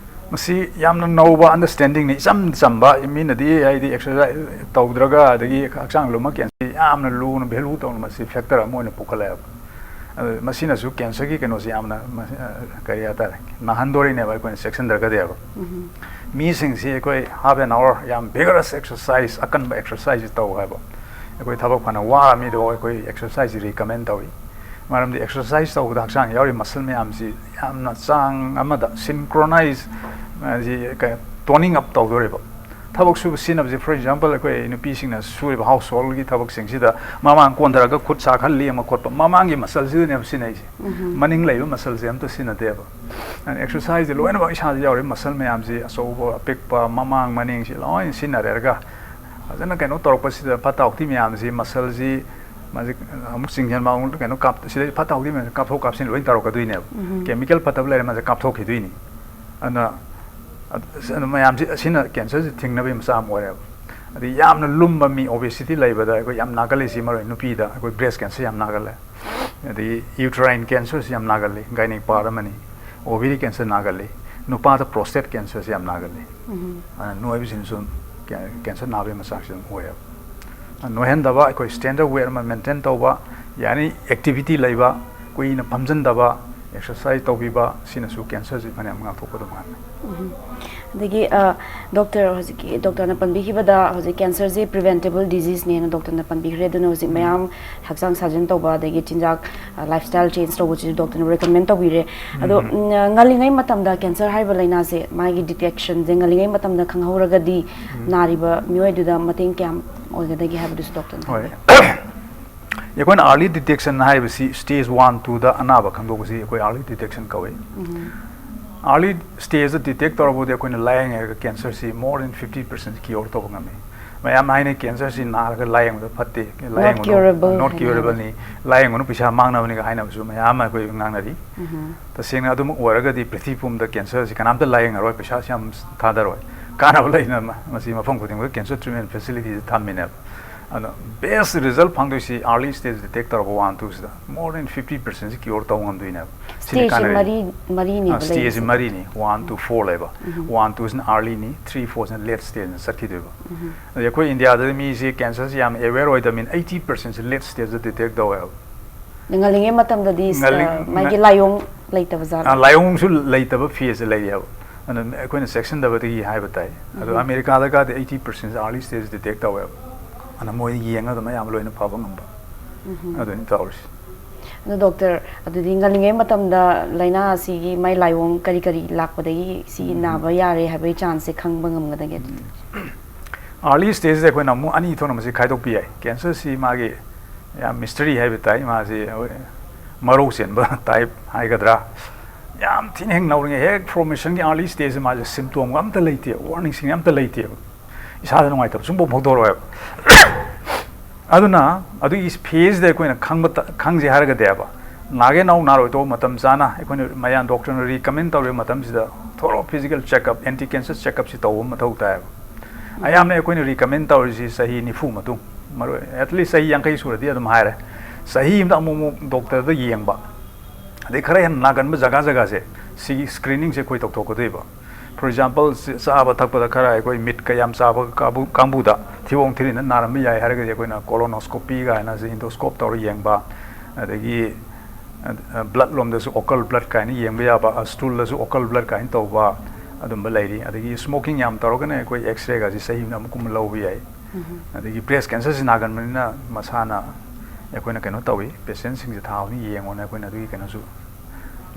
ꯃꯁꯤ ꯌꯥꯝꯅ ꯅꯧꯕ understanding ꯅꯤ, ꯏꯆꯝ ꯆꯝꯕ, ꯃꯤꯅꯗꯤ ꯍꯥꯏꯗꯤ exercise ꯇꯧꯗ꯭ꯔꯒ ꯑꯗꯒꯤ ꯍꯛꯆꯥꯡ ꯂꯨꯝꯃꯛ cancer ꯌꯥꯝꯅ ꯂꯨꯅ value ꯇꯧꯅ ꯃꯁꯤ factor ꯑꯃ ꯑꯣꯏꯅ ꯄꯨꯈꯠꯂꯛꯑꯦꯕ꯫ ꯑ, ꯃꯁꯤꯅꯁꯨ cancerꯒꯤ ꯀꯩꯅꯣꯁꯤ ꯌꯥꯝꯅ ꯃ-, ꯑ, ꯀꯔꯤ ꯍꯥꯏꯇꯥꯔꯦ, ꯅꯥꯍꯟꯗꯣꯔꯤꯅꯦꯕ ꯑꯩꯈꯣꯏꯅ ꯆꯦꯛꯁꯤꯟꯗ꯭ꯔꯒꯗꯤꯕ꯫ ꯎꯝ꯫ ꯃꯤꯁꯤꯡꯁꯤ ꯑꯩꯈꯣꯏ half an hour ꯌꯥꯝ vigorous exercise, ꯑꯀꯟꯕ exercise ꯇꯧ ꯍꯥꯏꯕ꯫ ꯑꯩꯈꯣꯏ ꯊꯕꯛ ꯐꯅ ꯋꯥꯔ ꯃꯤꯗꯐꯥꯎ ꯑꯩꯈꯣꯏ exercise recommend ꯇꯧꯏ꯫ ꯃꯔꯝꯗꯤ exercise ꯇꯧꯕꯗ ꯍꯛꯆꯥꯡ ꯌꯥꯎꯔꯤ muscle ꯃꯌꯥꯝꯁꯤ ꯌꯥꯝꯅ ꯆꯥꯡ ꯑꯃꯗ synchronize, ꯑ, ꯁꯤ ꯀ-, toning up ꯇꯧꯗꯣꯔꯤꯕ꯫ ꯊꯕꯛ ꯁꯨꯕ ꯁꯤꯖꯤꯟꯅꯕꯁꯦ, for example, ꯑꯩꯈꯣꯏ ꯅꯨꯄꯤꯁꯤꯡꯅ ꯁꯨꯔꯤꯕ householdꯒꯤ ꯊꯕꯛꯁꯤꯡꯁꯤꯗ ꯃꯃꯥꯡ ꯀꯣꯟꯊꯔꯒ ꯈꯨꯠ ꯁꯥ ꯈꯔ ꯂꯦꯡꯕ ꯈꯣꯠꯄ, ꯃꯃꯥꯡꯒꯤ muscleꯁꯤꯗꯅꯦꯕ ꯁꯤꯖꯤꯟꯅꯩꯁꯦ꯫ ꯎꯝ꯫ ꯃꯅꯤꯡ ꯂꯩꯕ muscleꯁꯦ ꯑꯝꯇ ꯁꯤꯖꯤꯟꯅꯗꯦꯕ꯫ And exerciseꯁꯦ ꯂꯣꯏꯅꯃꯛ ꯏꯁꯥꯗ ꯌꯥꯎꯔꯤꯕ muscle ꯃꯌꯥꯝꯁꯤ, ꯑꯆꯧꯕ, ꯑꯄꯤꯛꯄ, ꯃꯃꯥꯡ, ꯃꯅꯤꯡꯁꯤ ꯂꯣꯏꯅ ꯁꯤꯖꯤꯟꯅꯔꯦꯔꯒ ꯐꯖꯅ ꯀꯩꯅꯣ ꯇꯧꯔꯛꯄꯁꯤꯗ, ꯐꯠꯇ ꯍꯥꯎꯊꯤ ꯃꯌꯥꯝꯁꯤ, muscleꯁꯤ, ꯃꯥꯁꯦ ꯑꯃꯨꯛ ꯆꯤꯡꯁꯤꯟꯕ, ꯑꯃꯨꯛ ꯀꯩꯅꯣ ꯀꯥꯞ-, ꯁꯤꯗꯩ ꯐꯠꯇ ꯍꯥꯎꯊꯤ ꯃꯌꯥꯝꯁꯦ ꯀꯥꯞꯊꯣꯛ ꯀꯥꯞꯁꯤꯟ ꯂꯣꯏ ꯇꯧꯔꯛꯀꯗꯣꯏꯅꯦꯕ꯫ ꯎꯝ꯫ Chemical ꯐꯠꯇꯕ ꯂꯩꯔꯦ, ꯃꯥꯁꯦ ꯀꯥꯞꯊꯣꯛꯈꯤꯗꯣꯏꯅꯤ꯫ ꯑꯗꯨꯅ, ꯑꯗꯨ, ꯑꯗꯨ ꯃꯌꯥꯝꯁꯤ, ꯑꯁꯤꯅ cancerꯁꯤ ꯊꯤꯡꯅꯕꯒꯤ ꯃꯆꯥꯛ ꯑꯃ ꯑꯣꯏꯔꯦꯕ꯫ ꯑꯗꯩ ꯌꯥꯝꯅ ꯂꯨꯝꯕ ꯃꯤ, obesity ꯂꯩꯕꯗ ꯑꯩꯈꯣꯏ ꯌꯥꯝ ꯅꯥꯒꯜꯂꯤꯁꯤ, ꯃꯔꯨ ꯑꯣꯏꯅ ꯅꯨꯄꯤꯗ ꯑꯩꯈꯣꯏ breast cancer ꯌꯥꯝ ꯅꯥꯒꯜꯂꯦ꯫ ꯑꯗꯒꯤ uterine cancerꯁꯤ ꯌꯥꯝ ꯅꯥꯒꯜꯂꯤ, gynae part ꯑꯃꯅꯤ꯫ Ovary cancer ꯅꯥꯒꯜꯂꯤ, ꯅꯨꯄꯥꯗ prostate cancerꯁꯤ ꯌꯥꯝ ꯅꯥꯒꯜꯂꯤ꯫ ꯎꯝ꯫ ꯑꯗꯨꯅ ꯅꯣꯏꯕꯁꯤꯅꯁꯨ ꯀꯦ-, cancer ꯅꯥꯕꯒꯤ ꯃꯆꯥꯛꯁꯤ ꯑꯗꯨꯝ ꯑꯣꯏꯌꯦꯕ꯫ ꯑꯗꯨꯅ ꯅꯣꯏꯍꯟꯗꯕ, ꯑꯩꯈꯣꯏ standard weight ꯑꯃ maintain ꯇꯧꯕ, ꯌꯥꯔꯤ activity ꯂꯩꯕ, ꯀꯨꯏꯅ ꯐꯝꯖꯤꯟꯗꯕ, exercise ꯇꯧꯕꯤꯕ, ꯁꯤꯅꯁꯨ cancerꯁꯤ ꯐꯅꯌꯥꯝ ꯉꯥꯛꯊꯣꯛꯄ ꯑꯗꯨꯝ ꯉꯝꯃꯤ꯫ ꯎꯝ꯫ ꯑꯗꯒꯤ, ꯑ, doctor, ꯍꯧꯖꯤꯛꯀꯤ doctorꯅ ꯄꯟꯕꯤꯈꯤꯕꯗ, ꯍꯧꯖꯤꯛ cancerꯁꯤ preventable diseaseꯅꯦꯅ doctorꯅ ꯄꯟꯕꯤꯈ꯭ꯔꯦ꯫ ꯑꯗꯨꯅ ꯍꯧꯖꯤꯛ ꯎꯝ꯫ ꯃꯌꯥꯝ ꯍꯛꯆꯥꯡ ꯁꯥꯖꯦꯜ ꯇꯧꯕ, ꯑꯗꯒꯤ ꯆꯤꯟꯖꯥꯛ, ꯑ, lifestyle change ꯇꯧꯕꯁꯤꯁꯨ doctorꯅ recommend ꯇꯧꯕꯤꯔꯦ꯫ ꯑꯗꯣ, ꯎꯝ꯫ ꯎꯝ, ꯉꯜꯂꯤꯉꯩ ꯃꯇꯝꯗ cancer ꯍꯥꯏꯕ ꯂꯥꯏꯅꯥꯁꯦ, ꯃꯥꯒꯤ detectionꯁꯦ ꯉꯜꯂꯤꯉꯩ ꯃꯇꯝꯗ ꯈꯪꯍꯧꯔꯒꯗꯤ ꯎꯝ꯫ ꯅꯥꯔꯤꯕ ꯃꯤꯑꯣꯏꯗꯨꯗ ꯃꯇꯦꯡ ꯀꯌꯥꯝ ꯑꯣꯏꯒꯗꯒꯦ ꯍꯥꯏꯕꯗꯨꯁꯨ doctorꯅ ꯍꯣꯏ꯫ ꯍꯥꯏꯕꯤꯔꯦ꯫ ꯑꯩꯈꯣꯏꯅ early detection ꯍꯥꯏꯕꯁꯤ stage one, twoꯗ ꯑꯅꯥꯕ ꯈꯪꯗꯣꯛꯄꯁꯤ ꯑꯩꯈꯣꯏ early detection ꯀꯧꯏ꯫ ꯎꯝ꯫ Early stageꯇ detect ꯇꯧꯔꯕꯗꯤ ꯑꯩꯈꯣꯏꯅ ꯂꯥꯌꯦꯡꯉꯒ cancerꯁꯤ more than fifty percent cure ꯇꯧꯕ ꯉꯝꯃꯤ꯫ ꯃꯌꯥꯝꯅ ꯍꯥꯏꯅꯩ cancerꯁꯤ ꯅꯥꯔꯒ ꯂꯥꯌꯦꯡꯕꯗ ꯐꯠꯇꯦ, ꯂꯥꯌꯦꯡꯕꯗ curable not ꯍꯥꯏꯅ꯫ Curableꯅꯤ, ꯂꯥꯌꯦꯡꯕꯅ ꯄꯩꯁꯥ ꯃꯥꯡꯅꯕꯅꯤꯒ ꯍꯥꯏꯅꯕꯁꯨ ꯃꯌꯥꯝ ꯑꯃ ꯑꯩꯈꯣꯏ ꯉꯥꯡꯅꯔꯤ꯫ ꯎꯝ꯫ ꯇꯁꯦꯡꯅ ꯑꯗꯨꯃꯛ ꯑꯣꯏꯔꯒꯗꯤ ꯄ꯭ꯔꯤꯊꯤꯕꯤ ꯄꯨꯝꯕꯗ cancerꯁꯤ ꯀꯅꯥꯝꯇ ꯂꯥꯌꯦꯡꯉꯔꯣꯏ, ꯄꯩꯁꯥꯁꯤ ꯌꯥꯝ ꯊꯥꯗꯔꯣꯏ꯫ ꯀꯥꯟꯅꯕ ꯂꯩꯅ ꯃ-, ꯃꯁꯤ ꯃꯐꯝ ꯈꯨꯗꯤꯡꯃꯛꯇ cancer treatment facilityꯁꯤ ꯊꯝꯃꯤꯅꯦꯕ꯫ ꯑꯗꯣ best result ꯐꯪꯗꯣꯏꯁꯤ early stage detect ꯇꯧꯔꯕ one, twoꯁꯤꯗ more than fifty percentꯁꯤ cure ꯇꯧꯕ ꯉꯝꯗꯣꯏꯅꯦꯕ꯫ ꯁꯤꯅ stageꯁꯦ ꯀꯥꯟꯅꯔꯤ꯫ ꯃꯔꯤ, ꯃꯔꯤꯅꯦꯕ ꯑꯥ, stageꯁꯦ ꯂꯩꯔꯤꯁꯦ꯫ ꯃꯔꯤꯅꯤ, one to four ꯂꯩꯕ꯫ ꯎꯝ꯫ One, twoꯁꯤꯅ earlyꯅꯤ, three, fourꯁꯤꯅ late stageꯅ ꯆꯠꯈꯤꯗꯣꯏꯕ꯫ ꯎꯝ꯫ ꯑꯗꯩ ꯑꯩꯈꯣꯏ ꯏꯟꯗꯤꯌꯥꯗꯗꯤ ꯃꯤꯁꯦ cancerꯁꯤ ꯌꯥꯝ aware ꯑꯣꯏꯗꯕꯅꯤꯅ eighty percentꯁꯤ late stageꯇ detect ꯇꯧꯋꯦꯕ꯫ ꯉꯜꯂꯤꯉꯩ ꯃꯇꯝꯗꯗꯤ ꯉꯜꯂꯤ- ꯑ, ꯃꯥꯒꯤ ꯂꯥꯏꯑꯣꯡ ꯂꯩꯇꯕ ꯖꯥꯠꯂꯣ? ꯂꯥꯏꯑꯣꯡꯁꯨ ꯂꯩꯇꯕ ꯐꯦꯁ ꯂꯩꯌꯦꯕ꯫ ꯑꯗꯨꯅ ꯑꯩꯈꯣꯏꯅ ꯆꯦꯛꯁꯤꯟꯗꯕꯗꯒꯤ ꯍꯥꯏꯕ ꯇꯥꯏ꯫ ꯑꯗꯣ ꯑꯃꯦꯔꯤꯀꯥꯗꯒꯗꯤ eighty percent early stage detect ꯇꯧꯋꯦꯕ꯫ ꯑꯗꯨꯅ ꯃꯣꯏ ꯌꯦꯡꯉꯒ ꯑꯗꯨꯝ ꯑꯌꯥꯝꯕ ꯂꯣꯏꯅ ꯐꯕ ꯉꯝꯕ꯫ ꯑꯗꯨꯅꯤ ꯇꯧꯔꯤꯁꯦ꯫ ꯑꯗꯣ ꯗꯣꯛꯇꯔ, ꯑꯗꯨꯗꯤ ꯉꯜꯂꯤꯉꯩ ꯃꯇꯝꯗ ꯂꯥꯏꯅꯥ ꯑꯁꯤꯒꯤ ꯃꯥꯏ ꯂꯥꯏꯑꯣꯡ ꯀꯔꯤ ꯀꯔꯤ ꯂꯥꯛꯄꯗꯒꯤ ꯁꯤ ꯅꯥꯕ ꯌꯥꯔꯦ ꯍꯥꯏꯕꯒꯤ ꯆꯥꯟꯁꯁꯦ ꯈꯪꯕ ꯉꯝꯒꯗꯒꯦ? Early stageꯁꯤꯗ ꯑꯩꯈꯣꯏꯅ ꯑꯃꯨꯛ ꯑꯅꯤ ꯊꯣꯛꯅ ꯃꯁꯤ ꯈꯥꯏꯗꯣꯛꯄ ꯌꯥꯏ꯫ ꯀꯦꯟꯁꯔꯁꯤ ꯃꯥꯒꯤ ꯌꯥꯝ ꯃꯤꯁꯇꯔꯤ ꯍꯥꯏꯕ ꯇꯥꯏ꯫ ꯃꯥꯁꯤ ꯑꯩꯈꯣꯏ ꯃꯔꯧ ꯆꯦꯟꯕ ꯇꯥꯏꯞ ꯍꯥꯏꯒꯗ꯭ꯔꯥ, ꯌꯥꯝ ꯊꯤꯅ ꯍꯦꯛ ꯅꯧꯔꯤꯉꯩ ꯍꯦꯛ ꯐꯣꯔꯃꯦꯁꯟꯒꯤ early stageꯁꯤ ꯃꯥꯁꯦ ꯁꯤꯝꯇꯣꯝꯒ ꯑꯝꯇ ꯂꯩꯇꯦ, ꯋꯥꯔꯅꯤꯡꯁꯤꯡ ꯑꯝꯇ ꯂꯩꯇꯦꯕ꯫ ꯏꯁꯥꯗ ꯅꯨꯡꯉꯥꯏꯇꯕ ꯁꯨꯡꯐꯥꯎ ꯐꯥꯎꯗꯣꯔꯛꯑꯣꯏꯕ꯫ ꯑꯗꯨꯅ ꯑꯗꯨꯒꯤ ꯐꯦꯁꯇ ꯑꯩꯈꯣꯏꯅ ꯈꯪꯕ ꯈꯪꯁꯦ ꯍꯥꯏꯔꯒꯗꯤꯕ, ꯅꯥꯒꯦ ꯅꯥꯎ ꯅꯥꯔꯣꯏ ꯇꯧꯕ ꯃꯇꯝ ꯆꯥꯅ ꯑꯩꯈꯣꯏꯅ ꯃꯌꯥꯝ ꯗꯣꯛꯇꯔꯅ ꯔꯤꯀꯃꯦꯟ ꯇꯧꯔꯤꯕ ꯃꯇꯝꯁꯤꯗ thorough physical checkup, anti cancer checkupꯁꯤ ꯇꯧꯕ ꯃꯊꯧ ꯇꯥꯏꯌꯦꯕ꯫ ꯑꯌꯥꯝꯕꯅ ꯑꯩꯈꯣꯏꯅ ꯔꯤꯀꯃꯦꯟ ꯇꯧꯔꯤꯁꯤ ꯆꯍꯤ ꯅꯤꯐꯨ ꯃꯇꯨꯡ, ꯃꯔꯨ at least ꯆꯍꯤ ꯌꯥꯡꯈꯩ ꯁꯨꯔꯗꯤ ꯑꯗꯨꯝ ꯍꯥꯏꯔꯦ꯫ ꯆꯍꯤ ꯑꯃꯗ ꯑꯃꯨꯛ ꯑꯃꯨꯛ ꯗꯣꯛꯇꯔꯗ ꯌꯦꯡꯕ, ꯑꯗꯩ ꯈꯔ ꯍꯦꯟꯅ ꯅꯥꯒꯟꯕ ꯖꯒꯥ ꯖꯒꯥꯁꯦ ꯁꯤꯒꯤ ꯁ꯭ꯀ꯭ꯔꯤꯅꯤꯡꯁꯦ ꯑꯩꯈꯣꯏ ꯇꯧꯊꯣꯛꯀꯗꯣꯏꯕ꯫ ꯐꯣꯔ ꯑꯦꯛꯖꯥꯝꯄꯜ, ꯆꯥꯕ ꯊꯛꯄꯗ ꯈꯔ ꯑꯩꯈꯣꯏ ꯃꯤꯠꯀ ꯌꯥꯝ ꯆꯥꯕ ꯀꯥꯕꯨ- ꯀꯥꯡꯕꯨꯗ ꯊꯤꯕꯣꯡ ꯊꯤꯔꯤꯟꯗ ꯅꯥꯔꯝꯕ ꯌꯥꯏ ꯍꯥꯏꯔꯒꯗꯤ ꯑꯩꯈꯣꯏꯅ ꯀꯣꯂꯣꯅꯣꯁꯀꯣꯄꯤ ꯀꯥꯏꯅ ꯁꯤ ꯏꯟꯗꯣꯁꯀꯣꯞ ꯇꯧꯔ ꯌꯦꯡꯕ, ꯑꯗꯒꯤ ꯕ꯭ꯂꯠ ꯂꯣꯝꯗꯁꯨ ꯑꯣꯀꯜ ꯕ꯭ꯂꯠ ꯀꯥꯏꯅ ꯌꯦꯡꯕ ꯌꯥꯕ, ꯁ꯭ꯇꯨꯜꯗꯁꯨ ꯑꯣꯀꯜ ꯕ꯭ꯂꯠ ꯀꯥꯏꯅ ꯇꯧꯕ ꯑꯗꯨꯝꯕ ꯂꯩꯔꯤ꯫ ꯑꯗꯒꯤ ꯁ꯭ꯃꯣꯀꯤꯡ ꯌꯥꯝ ꯇꯧꯔꯒꯅ ꯑꯩꯈꯣꯏ ꯑꯦꯛꯁꯔꯦꯒꯁꯤ ꯆꯍꯤ ꯑꯃꯗ ꯑꯃꯨꯛꯀꯨꯝꯕ ꯂꯧꯕ ꯌꯥꯏ꯫ ꯑꯗꯒꯤ ꯕ꯭ꯔꯦꯁ ꯀꯦꯟꯁꯔꯁꯤ ꯅꯥꯒꯟꯕꯅꯤꯅ ꯃꯁꯥꯅ ꯑꯩꯈꯣꯏꯅ ꯀꯩꯅꯣ ꯇꯧꯏ, ꯄꯦꯁꯦꯟꯁꯤꯡꯁꯦ ꯊꯥ ꯑꯅꯤ ꯌꯦꯡꯉꯣꯅ ꯑꯩꯈꯣꯏꯅ ꯑꯗꯨꯒꯤ ꯀꯩꯅꯣꯁꯨ,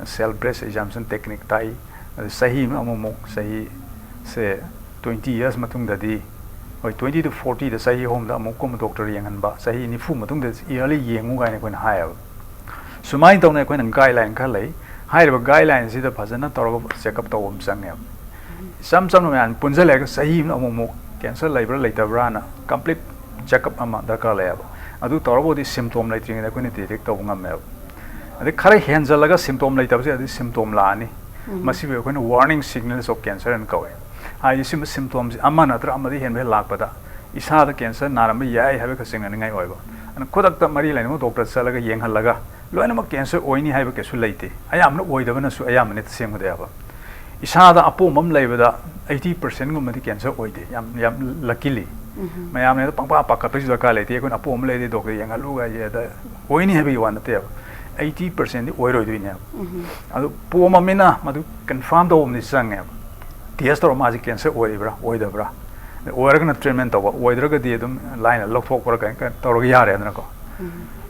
self breast examination technique ꯇꯥꯛꯏ꯫ ꯑꯗꯨ ꯆꯍꯤ ꯑꯃ ꯑꯃꯨꯛꯃꯨꯛ, ꯆꯍꯤꯁꯦ twenty years ꯃꯇꯨꯡꯗꯗꯤ, ꯍꯣꯏ, twenty to fortyꯗ ꯆꯍꯤ ꯑꯍꯨꯝꯗ ꯑꯃꯨꯛꯀꯨꯝꯕ ꯗꯣꯛꯇꯔ ꯌꯦꯡꯍꯟꯕ, ꯆꯍꯤ ꯅꯤꯐꯨ ꯃꯇꯨꯡꯗ yearly ꯌꯦꯡꯉꯨ ꯀꯥꯏꯅ ꯑꯩꯈꯣꯏꯅ ꯍꯥꯏꯌꯦꯕ꯫ ꯁꯨꯃꯥꯏꯅ ꯇꯧꯅ ꯑꯩꯈꯣꯏꯅ ꯒꯥꯏꯗꯂꯥꯏꯟ ꯈꯔ ꯂꯩ꯫ ꯍꯥꯏꯔꯤꯕ ꯒꯥꯏꯗꯂꯥꯏꯟꯁꯤꯗ ꯐꯖꯅ ꯇꯧꯔꯒ ꯆꯦꯛꯑꯞ ꯇꯧꯕ ꯑꯃ ꯆꯪꯉꯦꯕ꯫ ꯏꯆꯝ ꯆꯝꯅ ꯃꯌꯥꯝ ꯄꯨꯟꯁꯤꯜꯂꯒ ꯆꯍꯤ ꯑꯃꯗ ꯑꯃꯨꯛꯃꯨꯛ ꯀꯦꯟꯁꯔ ꯂꯩꯕ꯭ꯔꯥ ꯂꯩꯇꯕ꯭ꯔꯥꯅ ꯀꯝꯄ꯭ꯂꯤꯠ ꯆꯦꯛꯑꯞ ꯑꯃ ꯗꯔꯀꯥꯔ ꯂꯩꯌꯦꯕ꯫ ꯑꯗꯨ ꯇꯧꯔꯕꯨꯗꯤ ꯁꯤꯝꯇꯣꯝ ꯂꯩꯇ꯭ꯔꯤꯉꯩꯗ ꯑꯩꯈꯣꯏꯅ ꯗꯤꯇꯦꯛ ꯇꯧꯕ ꯉꯝꯃꯦꯕ꯫ ꯑꯗꯩ ꯈꯔ ꯍꯦꯟꯖꯜꯂꯒ ꯁꯤꯝꯇꯣꯝ ꯂꯩꯇꯕꯁꯦ, ꯑꯗꯨꯗꯤ ꯁꯤꯝꯇꯣꯝ ꯂꯥꯛꯑꯅꯤ꯫ ꯃꯁꯤꯕꯨ ꯑꯩꯈꯣꯏꯅ warning signals of cancer ꯍꯥꯏꯅ ꯀꯧꯋꯦ꯫ ꯍꯥꯏꯗꯤ ꯁꯤꯒꯨꯝꯕ ꯁꯤꯝꯇꯣꯝꯁꯦ ꯑꯃ ꯅꯠꯇ꯭ꯔ ꯑꯃꯗꯤ ꯍꯦꯟꯕ ꯍꯦꯛ ꯂꯥꯛꯄꯗ ꯏꯁꯥꯗ ꯀꯦꯟꯁꯔ ꯅꯥꯔꯝꯕ ꯌꯥꯏ ꯍꯥꯏꯕꯒ ꯆꯤꯡꯅꯅꯤꯡꯉꯥꯏ ꯑꯣꯏꯕ꯫ ꯑꯗꯨꯅ ꯈꯨꯗꯛꯇ ꯃꯔꯤ ꯂꯩꯅꯕ ꯗꯣꯛꯇꯔ ꯆꯠꯂꯒ ꯌꯦꯡꯍꯜꯂꯒ ꯂꯣꯏꯅꯃꯛ ꯀꯦꯟꯁꯔ ꯑꯣꯏꯅꯤ ꯍꯥꯏꯕ ꯀꯩꯁꯨ ꯂꯩꯇꯦ꯫ ꯑꯌꯥꯝꯕꯅ ꯑꯣꯏꯗꯕꯅꯁꯨ ꯑꯌꯥꯝꯕꯅꯤ ꯇꯁꯦꯡꯕꯗꯤ ꯍꯥꯏꯕ꯫ ꯏꯁꯥꯗ ꯑꯄꯣꯝꯕ ꯑꯃ ꯂꯩꯕꯗ ꯑꯩꯠꯇꯤ ꯄꯥꯔꯁꯦꯟꯒꯨꯝꯕꯗꯤ ꯀꯦꯟꯁꯔ ꯑꯣꯏꯗꯦ, ꯌꯥꯝ ꯌꯥꯝ ꯂꯛꯀꯤꯂꯤ꯫ ꯃꯌꯥꯝꯅ ꯍꯦꯛꯇ ꯄꯪꯄꯥ ꯄꯥꯈꯠꯄꯁꯨ ꯗꯔꯀꯥꯔ ꯂꯩꯇꯦ꯫ ꯑꯩꯈꯣꯏꯅ ꯑꯄꯣꯝꯕ ꯂꯩꯔꯗꯤ ꯗꯣꯛꯇꯔ ꯌꯦꯡꯍꯜꯂꯨ ꯍꯥꯏꯁꯦ ꯑꯗ ꯑꯣꯏꯅꯤ ꯍꯥꯏꯕꯒꯤ ꯋꯥ ꯅꯠꯇꯦꯕ꯫ ꯑꯩꯠꯇꯤ ꯄꯥꯔꯁꯦꯟꯗꯤ ꯑꯣꯏꯔꯣꯏꯗꯣꯏꯅꯦꯕ꯫ ꯑꯗꯨ ꯄꯣꯝꯃꯃꯤꯅ ꯃꯗꯨ ꯀꯟꯐꯥꯔꯝ ꯇꯧꯕ ꯑꯃꯗꯤ ꯆꯪꯉꯦꯕ꯫ ꯇꯦꯁ ꯇꯧꯔ ꯃꯥꯁꯦ ꯀꯦꯟꯁꯔ ꯑꯣꯏꯔꯤꯕ꯭ꯔꯥ ꯑꯣꯏꯗꯕ꯭ꯔꯥ, ꯑꯣꯏꯔꯒꯅ ꯇ꯭ꯔꯤꯠꯃꯦꯟ ꯇꯧꯕ, ꯑꯣꯏꯗ꯭ꯔꯒꯗꯤ ꯑꯗꯨꯝ ꯂꯥꯏꯅ ꯂꯧꯊꯣꯛꯄ꯭ꯔꯥ ꯀꯩꯅꯣ ꯇꯧꯔꯒ ꯌꯥꯔꯦꯗꯅꯀꯣ꯫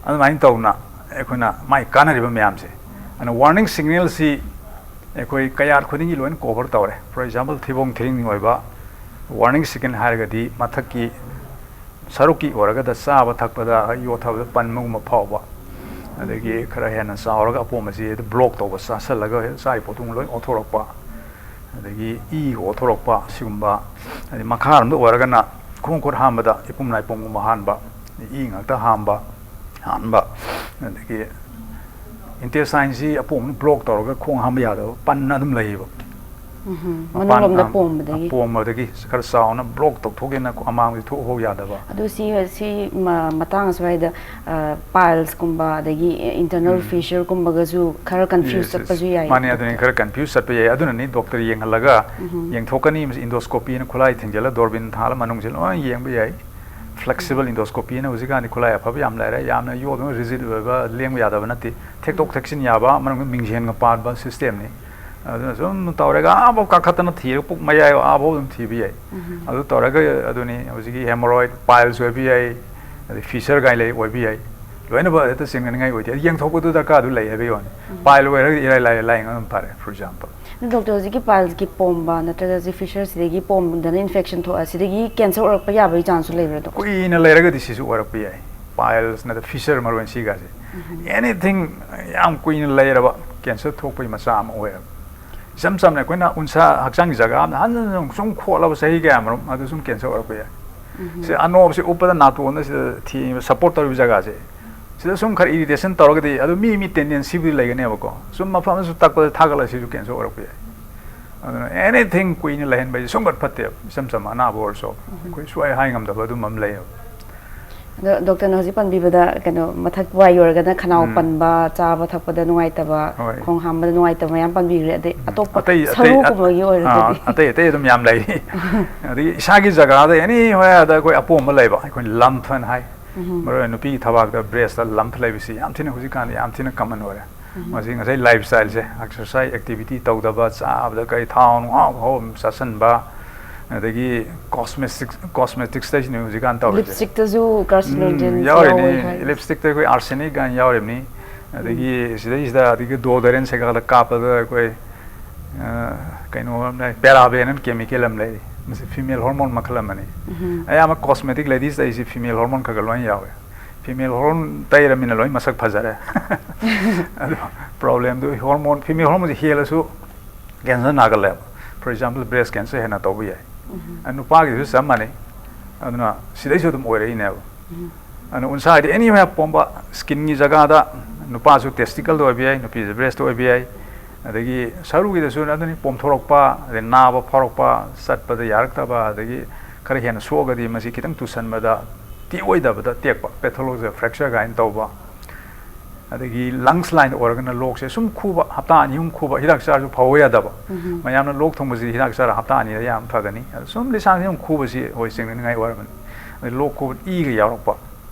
ꯑꯗꯨꯃꯥꯏꯅ ꯇꯧꯅ ꯑꯩꯈꯣꯏꯅ ꯃꯥꯏ ꯀꯥꯟꯅꯔꯤꯕ ꯃꯌꯥꯝꯁꯦ, ꯑꯗꯨꯅ ꯋꯥꯔꯅꯤꯡ ꯁꯤꯒꯅꯦꯜꯁꯤ ꯑꯩꯈꯣꯏ ꯀꯌꯥꯠ ꯈꯨꯗꯤꯡꯒꯤ ꯂꯣꯏꯅ ꯀꯣꯚꯔ ꯇꯧꯔꯦ꯫ ꯐꯣꯔ ꯑꯦꯛꯖꯥꯝꯄꯜ, ꯊꯤꯕꯣꯡ ꯊꯤꯔꯤꯡ ꯑꯣꯏꯕ ꯋꯥꯔꯅꯤꯡ ꯁꯤꯒꯅꯦꯜ ꯍꯥꯏꯔꯒꯗꯤ ꯃꯊꯛꯀꯤ ꯁꯔꯨꯛꯀꯤ ꯑꯣꯏꯔꯒꯗ ꯆꯥꯕ ꯊꯛꯄꯗ ꯌꯣꯠꯊꯕꯗ ꯄꯟꯕꯒꯨꯝꯕ ꯐꯥꯎꯕ, ꯑꯗꯒꯤ ꯈꯔ ꯍꯦꯟꯅ ꯆꯥꯎꯔꯒ ꯑꯄꯣꯝꯕꯁꯤ ꯕ꯭ꯂꯣꯛ ꯇꯧꯕ, ꯆꯥꯁꯤꯜꯂꯒ ꯆꯥꯔꯤ ꯄꯣꯠꯇꯨ ꯂꯣꯏ ꯑꯣꯠꯊꯣꯔꯛꯄ, ꯑꯗꯒꯤ ꯏ ꯑꯣꯠꯊꯣꯔꯛꯄ ꯁꯤꯒꯨꯝꯕ, ꯑꯗꯩ ꯃꯈꯥꯔꯣꯝꯗ ꯑꯣꯏꯔꯒꯅ ꯈꯣꯡ ꯈꯨꯠ ꯍꯥꯝꯕꯗ ꯏꯄꯨꯝ ꯂꯥꯏꯄꯨꯝꯒꯨꯝꯕ ꯍꯥꯟꯕ, ꯏ ꯉꯥꯛꯇ ꯍꯥꯝꯕ, ꯍꯥꯟꯕ, ꯑꯗꯒꯤ ꯏꯟꯇꯦꯁꯇꯥꯏꯟꯁꯤ ꯑꯄꯣꯝꯕꯅ ꯕ꯭ꯂꯣꯛ ꯇꯧꯔꯒ ꯈꯣꯡ ꯍꯥꯝꯕ ꯌꯥꯗꯕ ꯄꯟꯅ ꯑꯗꯨꯝ ꯂꯩꯌꯦꯕ꯫ ꯎꯝ, ꯃꯄꯥꯟ, ꯃꯅꯨꯡꯂꯣꯝꯗ ꯑ, ꯄꯣꯝꯕꯗꯒꯤ꯫ ꯄꯣꯝꯕꯗꯒꯤ ꯈꯔ ꯆꯥꯎꯅ ꯕ꯭ꯂꯣꯛ ꯇꯧꯊꯣꯛꯀꯦꯅ ꯑꯃꯥꯡꯕꯁꯤ ꯊꯣꯛꯍꯧ ꯌꯥꯗꯕ꯫ ꯑꯗꯨ ꯁꯤ, ꯁꯤ ꯃ-, ꯃꯇꯥꯡ ꯑꯁ꯭ꯋꯥꯏꯗ, ꯑ, ꯄꯥꯏꯜꯁꯀꯨꯝꯕ ꯑꯗꯒꯤ ꯏꯟꯇꯔꯅꯦꯜ ꯎꯝ꯫ ꯐꯤꯁꯔꯒꯨꯝꯕꯒꯁꯨ ꯈꯔ ꯀꯟꯐ꯭ꯌꯨꯁ Yes, yes. ꯆꯠꯄꯁꯨ ꯌꯥꯏ, ꯃꯥꯅꯦ, ꯑꯗꯨꯅꯤ ꯗꯣꯛꯇꯔ꯫ ꯈꯔ ꯀꯟꯐ꯭ꯌꯨꯁ ꯆꯠꯄ ꯌꯥꯏ꯫ ꯑꯗꯨꯅꯅꯤ ꯗꯣꯛꯇꯔ ꯌꯦꯡꯍꯜꯂꯒ ꯎꯝ꯫ ꯌꯦꯡꯊꯣꯛꯀꯅꯤ, ꯃꯁꯤ ꯏꯟꯗꯣꯁꯀꯣꯄꯤꯅ ꯈꯨꯠꯂꯥꯏ ꯊꯤꯡꯖꯤꯜꯂ ꯗꯣꯔꯕꯤꯟ ꯊꯥꯜꯂ ꯃꯅꯨꯡꯁꯦ ꯂꯣꯏ ꯌꯦꯡꯕ ꯌꯥꯏ꯫ ꯐ꯭ꯂꯦꯛꯁꯤꯕꯜ ꯏꯟꯗꯣꯁꯀꯣꯄꯤꯅ ꯍꯧꯖꯤꯛꯀꯥꯟꯗꯤ ꯈꯨꯠꯂꯥꯏ ꯑꯐꯕ ꯌꯥꯝ ꯂꯩꯔꯦ, ꯌꯥꯝꯅ ꯌꯣꯠ ꯑꯃ ꯔꯤꯖꯤꯠ ꯑꯣꯏꯕ ꯂꯦꯡꯕ ꯌꯥꯗꯕ ꯅꯠꯇꯦ, ꯊꯦꯛꯇꯣꯛ ꯊꯦꯛꯆꯤꯟ ꯌꯥꯕ, ꯃꯅꯨꯡꯗ ꯃꯤꯡꯖꯦꯜꯒ ꯄꯥꯟꯕ ꯁꯤꯁꯇꯦꯝꯅꯤ꯫ ꯑꯗꯨꯅ ꯁꯨꯝ ꯇꯧꯔꯒ ꯑꯥꯐꯥꯎ ꯀꯥꯈꯠꯇꯅ ꯊꯤꯔꯒ ꯄꯨꯛ ꯃꯌꯥꯏ ꯑꯥꯐꯥꯎ ꯑꯗꯨꯝ ꯊꯤꯕ ꯌꯥꯏ꯫ ꯎꯝ꯫ ꯑꯗꯨ ꯇꯧꯔꯒ ꯑꯗꯨꯅꯤ ꯍꯧꯖꯤꯛꯀꯤ ꯍꯦꯃꯣꯔꯣꯏꯗ, ꯄꯥꯏꯜꯁ ꯑꯣꯏꯕ ꯌꯥꯏ, ꯑꯗꯩ ꯐꯤꯁꯔ ꯀꯥꯏ ꯂꯩ ꯑꯣꯏꯕ ꯌꯥꯏ꯫ ꯂꯣꯏꯅꯃꯛ ꯍꯦꯛꯇ ꯆꯤꯡꯅꯅꯤꯡꯉꯥꯏ ꯑꯣꯏꯗꯦ꯫ ꯑꯗꯨ ꯌꯦꯡꯊꯣꯛꯄꯗꯨ ꯗꯔꯀꯥꯔꯗꯨ ꯂꯩ ꯍꯥꯏꯕꯒꯤ ꯋꯥꯅꯤ꯫ ꯎꯝ꯫ ꯄꯥꯏꯜ ꯑꯣꯏꯔꯒꯗꯤ ꯏꯔꯥꯏ ꯂꯥꯏ ꯂꯥꯏꯌꯦꯡ ꯑꯗꯨꯝ ꯐꯔꯦ, ꯐꯣꯔ ꯑꯦꯛꯖꯥꯝꯄꯜ꯫ ꯑꯗꯣ ꯗꯣꯛꯇꯔ, ꯍꯧꯖꯤꯛꯀꯤ ꯄꯥꯏꯜꯁꯀꯤ ꯄꯣꯝꯕ ꯅꯠꯇ꯭ꯔꯒ ꯁꯤ ꯐꯤꯁꯔꯁꯤꯗꯒꯤ ꯄꯣꯝꯗꯅ ꯏꯟꯐꯦꯛꯁꯟ ꯊꯣꯛꯑ ꯁꯤꯗꯒꯤ ꯀꯦꯟꯁꯔ ꯑꯣꯏꯔꯛꯄ ꯌꯥꯕꯒꯤ ꯆꯥꯟꯁꯁꯨ ꯂꯩꯕ꯭ꯔꯥ, ꯗꯣꯛꯇꯔ? ꯀꯨꯏꯅ ꯂꯩꯔꯒꯗꯤ ꯁꯤꯁꯨ ꯑꯣꯏꯔꯛꯄ ꯌꯥꯏ꯫ ꯄꯥꯏꯜꯁ ꯅꯠꯇ꯭ꯔ ꯐꯤꯁꯔ ꯃꯔꯨ ꯑꯣꯏꯅ ꯁꯤꯒꯥꯁꯦ꯫ ꯎꯝ꯫ ꯑꯦꯅꯤꯊꯤꯡ ꯌꯥꯝ ꯀꯨꯏꯅ ꯂꯩꯔꯕ ꯀꯦꯟꯁꯔ ꯊꯣꯛꯄꯒꯤ ꯃꯆꯥꯛ ꯑꯃ ꯑꯣꯏꯌꯦꯕ꯫ ꯏꯆꯝ ꯆꯝꯅ ꯑꯩꯈꯣꯏꯅ ꯎꯟꯁꯥ ꯍꯛꯆꯥꯡꯒꯤ ꯖꯒꯥ ꯑꯃꯗ ꯍꯟꯖꯤꯟ ꯍꯟꯖꯤꯟ ꯁꯨꯝ ꯈꯣꯠꯂꯕ ꯆꯍꯤ ꯀꯌꯥ ꯃꯔꯨꯝ, ꯑꯗꯨ ꯁꯨꯝ ꯀꯦꯟꯁꯔ ꯑꯣꯏꯔꯛꯄ ꯌꯥꯏ꯫ ꯎꯝ꯫ ꯁꯤ ꯑꯅꯣꯞꯁꯤ ꯎꯞꯄꯗ ꯅꯥꯇꯣꯟꯗ ꯁꯤꯗ ꯊꯦꯡꯉꯤꯕ ꯁꯞꯄꯣꯔꯠ ꯇꯧꯔꯤꯕ ꯖꯒꯥꯁꯦ, ꯁꯤꯗ ꯁꯨꯝ ꯈꯔ ꯏꯔꯤꯇꯦꯁꯟ ꯇꯧꯔꯒꯗꯤ ꯑꯗꯨ ꯃꯤ ꯃꯤ ꯇꯦꯟꯗꯦꯟꯁꯤꯕꯨꯗꯤ ꯂꯩꯒꯅꯦꯕꯀꯣ꯫ ꯁꯨꯝ ꯃꯐꯝꯗ ꯁꯨꯝ ꯇꯛꯄꯗ ꯊꯥꯒꯠꯂꯒ ꯁꯤꯁꯨ ꯀꯦꯟꯁꯔ ꯑꯣꯏꯔꯛꯄ ꯌꯥꯏ꯫ ꯑꯗꯨꯅ ꯑꯦꯅꯤꯊꯤꯡ ꯀꯨꯏꯅ ꯂꯩꯍꯟꯕ ꯍꯥꯏꯁꯦ ꯁꯨꯡꯐꯠ ꯐꯠꯇꯦꯕ꯫ ꯏꯆꯝ ꯆꯝꯕ ꯑꯅꯥꯕ ꯑꯣꯏꯔꯁꯨ ꯎꯝ꯫ ꯑꯩꯈꯣꯏ ꯁꯨꯛꯍꯥꯏ ꯍꯥꯏ ꯉꯝꯗꯕ ꯑꯗꯨꯝꯕ ꯑꯃ ꯂꯩꯌꯦꯕ꯫ ꯑꯗꯣ ꯗꯣꯛꯇꯔꯅ ꯍꯧꯖꯤꯛ ꯄꯟꯕꯤꯕꯗ ꯀꯩꯅꯣ ꯃꯊꯛ ꯋꯥꯏ ꯌꯧꯔꯒꯅ ꯈꯅꯥꯎ ꯎꯝ꯫ ꯄꯟꯕ, ꯆꯥꯕ ꯊꯛꯄꯗ ꯅꯨꯡꯉꯥꯏꯇꯕ, ꯍꯣꯏ꯫ ꯈꯣꯡ ꯍꯥꯝꯕꯗ ꯅꯨꯡꯉꯥꯏꯇꯕ ꯃꯌꯥꯝ ꯄꯟꯕꯤꯈ꯭ꯔꯦ꯫ ꯑꯗꯩ ꯎꯝ꯫ ꯑꯇꯣꯞꯄ ꯑꯇꯩ, ꯑꯇꯩ, ꯑ-, ꯁꯔꯨꯒꯨꯝꯕꯒꯤ ꯑꯣꯏꯔꯒꯗꯤ? ꯑꯥ, ꯑꯇꯩ, ꯑꯇꯩ ꯑꯗꯨꯝ ꯌꯥꯝ ꯂꯩꯔꯤ꯫ ꯑꯗꯒꯤ ꯏꯁꯥꯒꯤ ꯖꯒꯥꯗ ꯑꯦꯅꯤ ꯍꯣꯏ ꯑꯗ ꯑꯩꯈꯣꯏ ꯑꯄꯣꯝꯕ ꯂꯩꯕ, ꯑꯩꯈꯣꯏ ꯂꯝꯐ ꯍꯥꯏ꯫ ꯎꯝ꯫ ꯃꯔꯨ ꯑꯣꯏꯅ ꯅꯨꯄꯤꯒꯤ ꯊꯕꯥꯛꯇ ꯕ꯭ꯔꯦꯁꯇ ꯂꯝꯐ ꯂꯩꯕꯁꯤ ꯌꯥꯝ ꯊꯤꯅ ꯍꯧꯖꯤꯛꯀꯥꯟꯗꯤ ꯌꯥꯝ ꯊꯤꯅ ꯀꯃꯟ ꯑꯣꯏꯔꯦ꯫ ꯎꯝ꯫ ꯃꯁꯤ ꯉꯁꯥꯏ ꯂꯥꯏꯐ ꯁ꯭ꯇꯥꯏꯜꯁꯦ, ꯑꯦꯛꯁꯔꯁꯥꯏꯁ, ꯑꯦꯛꯇꯤꯚꯤꯇꯤ ꯇꯧꯗꯕ, ꯆꯥꯕꯗ ꯀꯔꯤ ꯊꯥꯎ ꯅꯨꯡ ꯍꯥꯎ ꯍꯥꯎ ꯆꯥꯁꯤꯟꯕ, ꯑꯗꯒꯤ ꯀꯣꯁꯃꯦꯇꯤꯛꯁ, ꯀꯣꯁꯃꯦꯇꯤꯛꯁꯇꯁꯤꯅꯦ ꯍꯧꯖꯤꯛꯀꯥꯟ ꯇꯧꯔꯤꯁꯦ꯫ ꯂꯤꯞꯁꯇꯤꯛꯇꯁꯨ carcinogens ꯎꯝ, ꯌꯥꯎꯔꯤꯅꯤ꯫ ꯌꯥꯎꯋꯦ ꯍꯥꯏ꯫ ꯂꯤꯞꯁꯇꯤꯛꯇ ꯑꯩꯈꯣꯏ arsenic ꯀꯥꯏꯅ ꯌꯥꯎꯔꯤꯕꯅꯤ꯫ ꯑꯗꯒꯤ ꯎꯝ꯫ ꯁꯤꯗꯩꯁꯤꯗ ꯑꯗꯒꯤ deodorant ꯁꯦꯒꯥꯗ ꯀꯥꯞꯄꯗ ꯑꯩꯈꯣꯏ, ꯑ, ꯀꯩꯅꯣ ꯑꯃ ꯂꯩ, paraben ꯑꯃ chemical ꯑꯃ ꯂꯩꯔꯤ꯫ ꯃꯁꯤ female hormone ꯃꯈꯜ ꯑꯃꯅꯤ꯫ ꯎꯝ꯫ ꯑꯌꯥꯝꯕ cosmetic ladies ꯇꯩꯁꯤ female hormone ꯈꯔ ꯈꯔ ꯂꯣꯏꯅ ꯌꯥꯎꯋꯦ꯫ Female hormone ꯇꯩꯔꯃꯤꯅ ꯂꯣꯏ ꯃꯁꯛ ꯐꯖꯔꯦ꯫ ꯑꯗꯣ problemꯗꯨ hormone, female hormoneꯁꯦ ꯍꯦꯜꯂꯁꯨ cancer ꯅꯥꯒꯜꯂꯦꯕ꯫ For example, breast cancer ꯍꯦꯟꯅ ꯇꯧꯕ ꯌꯥꯏ꯫ ꯎꯝ꯫ ꯑ, ꯅꯨꯄꯥꯒꯤꯁꯨ ꯆꯞ ꯃꯥꯟꯅꯩ꯫ ꯑꯗꯨꯅ ꯁꯤꯗꯩꯁꯨ ꯑꯗꯨꯝ ꯑꯣꯏꯔꯛꯏꯅꯦꯕ꯫ ꯎꯝ꯫ ꯑꯗꯨꯅ ꯎꯟꯁꯥ ꯍꯥꯏꯗꯤ ꯑꯦꯅꯤ ꯃꯌꯥꯝ ꯄꯣꯝꯕ, skinꯒꯤ ꯖꯒꯥꯗ, ꯅꯨꯄꯥꯁꯨ testicleꯗ ꯑꯣꯏꯕ ꯌꯥꯏ, ꯅꯨꯄꯤꯁꯨ breastꯇ ꯑꯣꯏꯕ ꯌꯥꯏ, ꯑꯗꯒꯤ ꯁꯔꯨꯒꯤꯗꯁꯨ ꯑꯗꯨꯅꯤ, ꯄꯣꯝꯊꯣꯔꯛꯄ, ꯑꯗꯩ ꯅꯥꯕ ꯐꯥꯎꯔꯛꯄ, ꯆꯠꯄꯗ ꯌꯥꯔꯛꯇꯕ, ꯑꯗꯒꯤ ꯈꯔ ꯍꯦꯟꯅ ꯁꯣꯛꯑꯒꯗꯤ ꯃꯁꯤ ꯈꯤꯇꯪ ꯇꯨꯁꯟꯕꯗ ꯇꯦꯛꯑꯣꯏꯗꯕꯗ ꯇꯦꯛꯄ, pathological fracture ꯀꯥꯏꯅ ꯇꯧꯕ, ꯑꯗꯒꯤ lungs line ꯑꯣꯏꯔꯒꯅ ꯂꯣꯛꯁꯦ ꯁꯨꯝ ꯈꯨꯕ, ꯍꯞꯇꯥ ꯑꯅꯤ ꯑꯍꯨꯝ ꯈꯨꯕ, ꯍꯤꯗꯥꯛ ꯆꯥꯔꯁꯨ ꯐꯧꯕ ꯌꯥꯗꯕ꯫ ꯎꯝ꯫ ꯃꯌꯥꯝꯅ ꯂꯣꯛ ꯊꯨꯡꯕꯁꯤ ꯍꯤꯗꯥꯛ ꯆꯥꯔ ꯍꯞꯇꯥ ꯑꯅꯤꯗ ꯌꯥꯝ ꯐꯒꯅꯤ꯫ ꯑꯗꯣ ꯁꯨꯝ ꯂꯤꯁꯥꯡꯁꯤ ꯁꯨꯝ ꯈꯨꯕꯁꯤ ꯑꯩꯈꯣꯏ ꯆꯤꯡꯅꯅꯤꯡꯉꯥꯏ ꯑꯣꯏꯔꯕꯅꯤ꯫ ꯑꯗꯩ ꯂꯣꯛ ꯈꯨꯕ ꯏꯒ ꯌꯥꯎꯔꯛꯄ,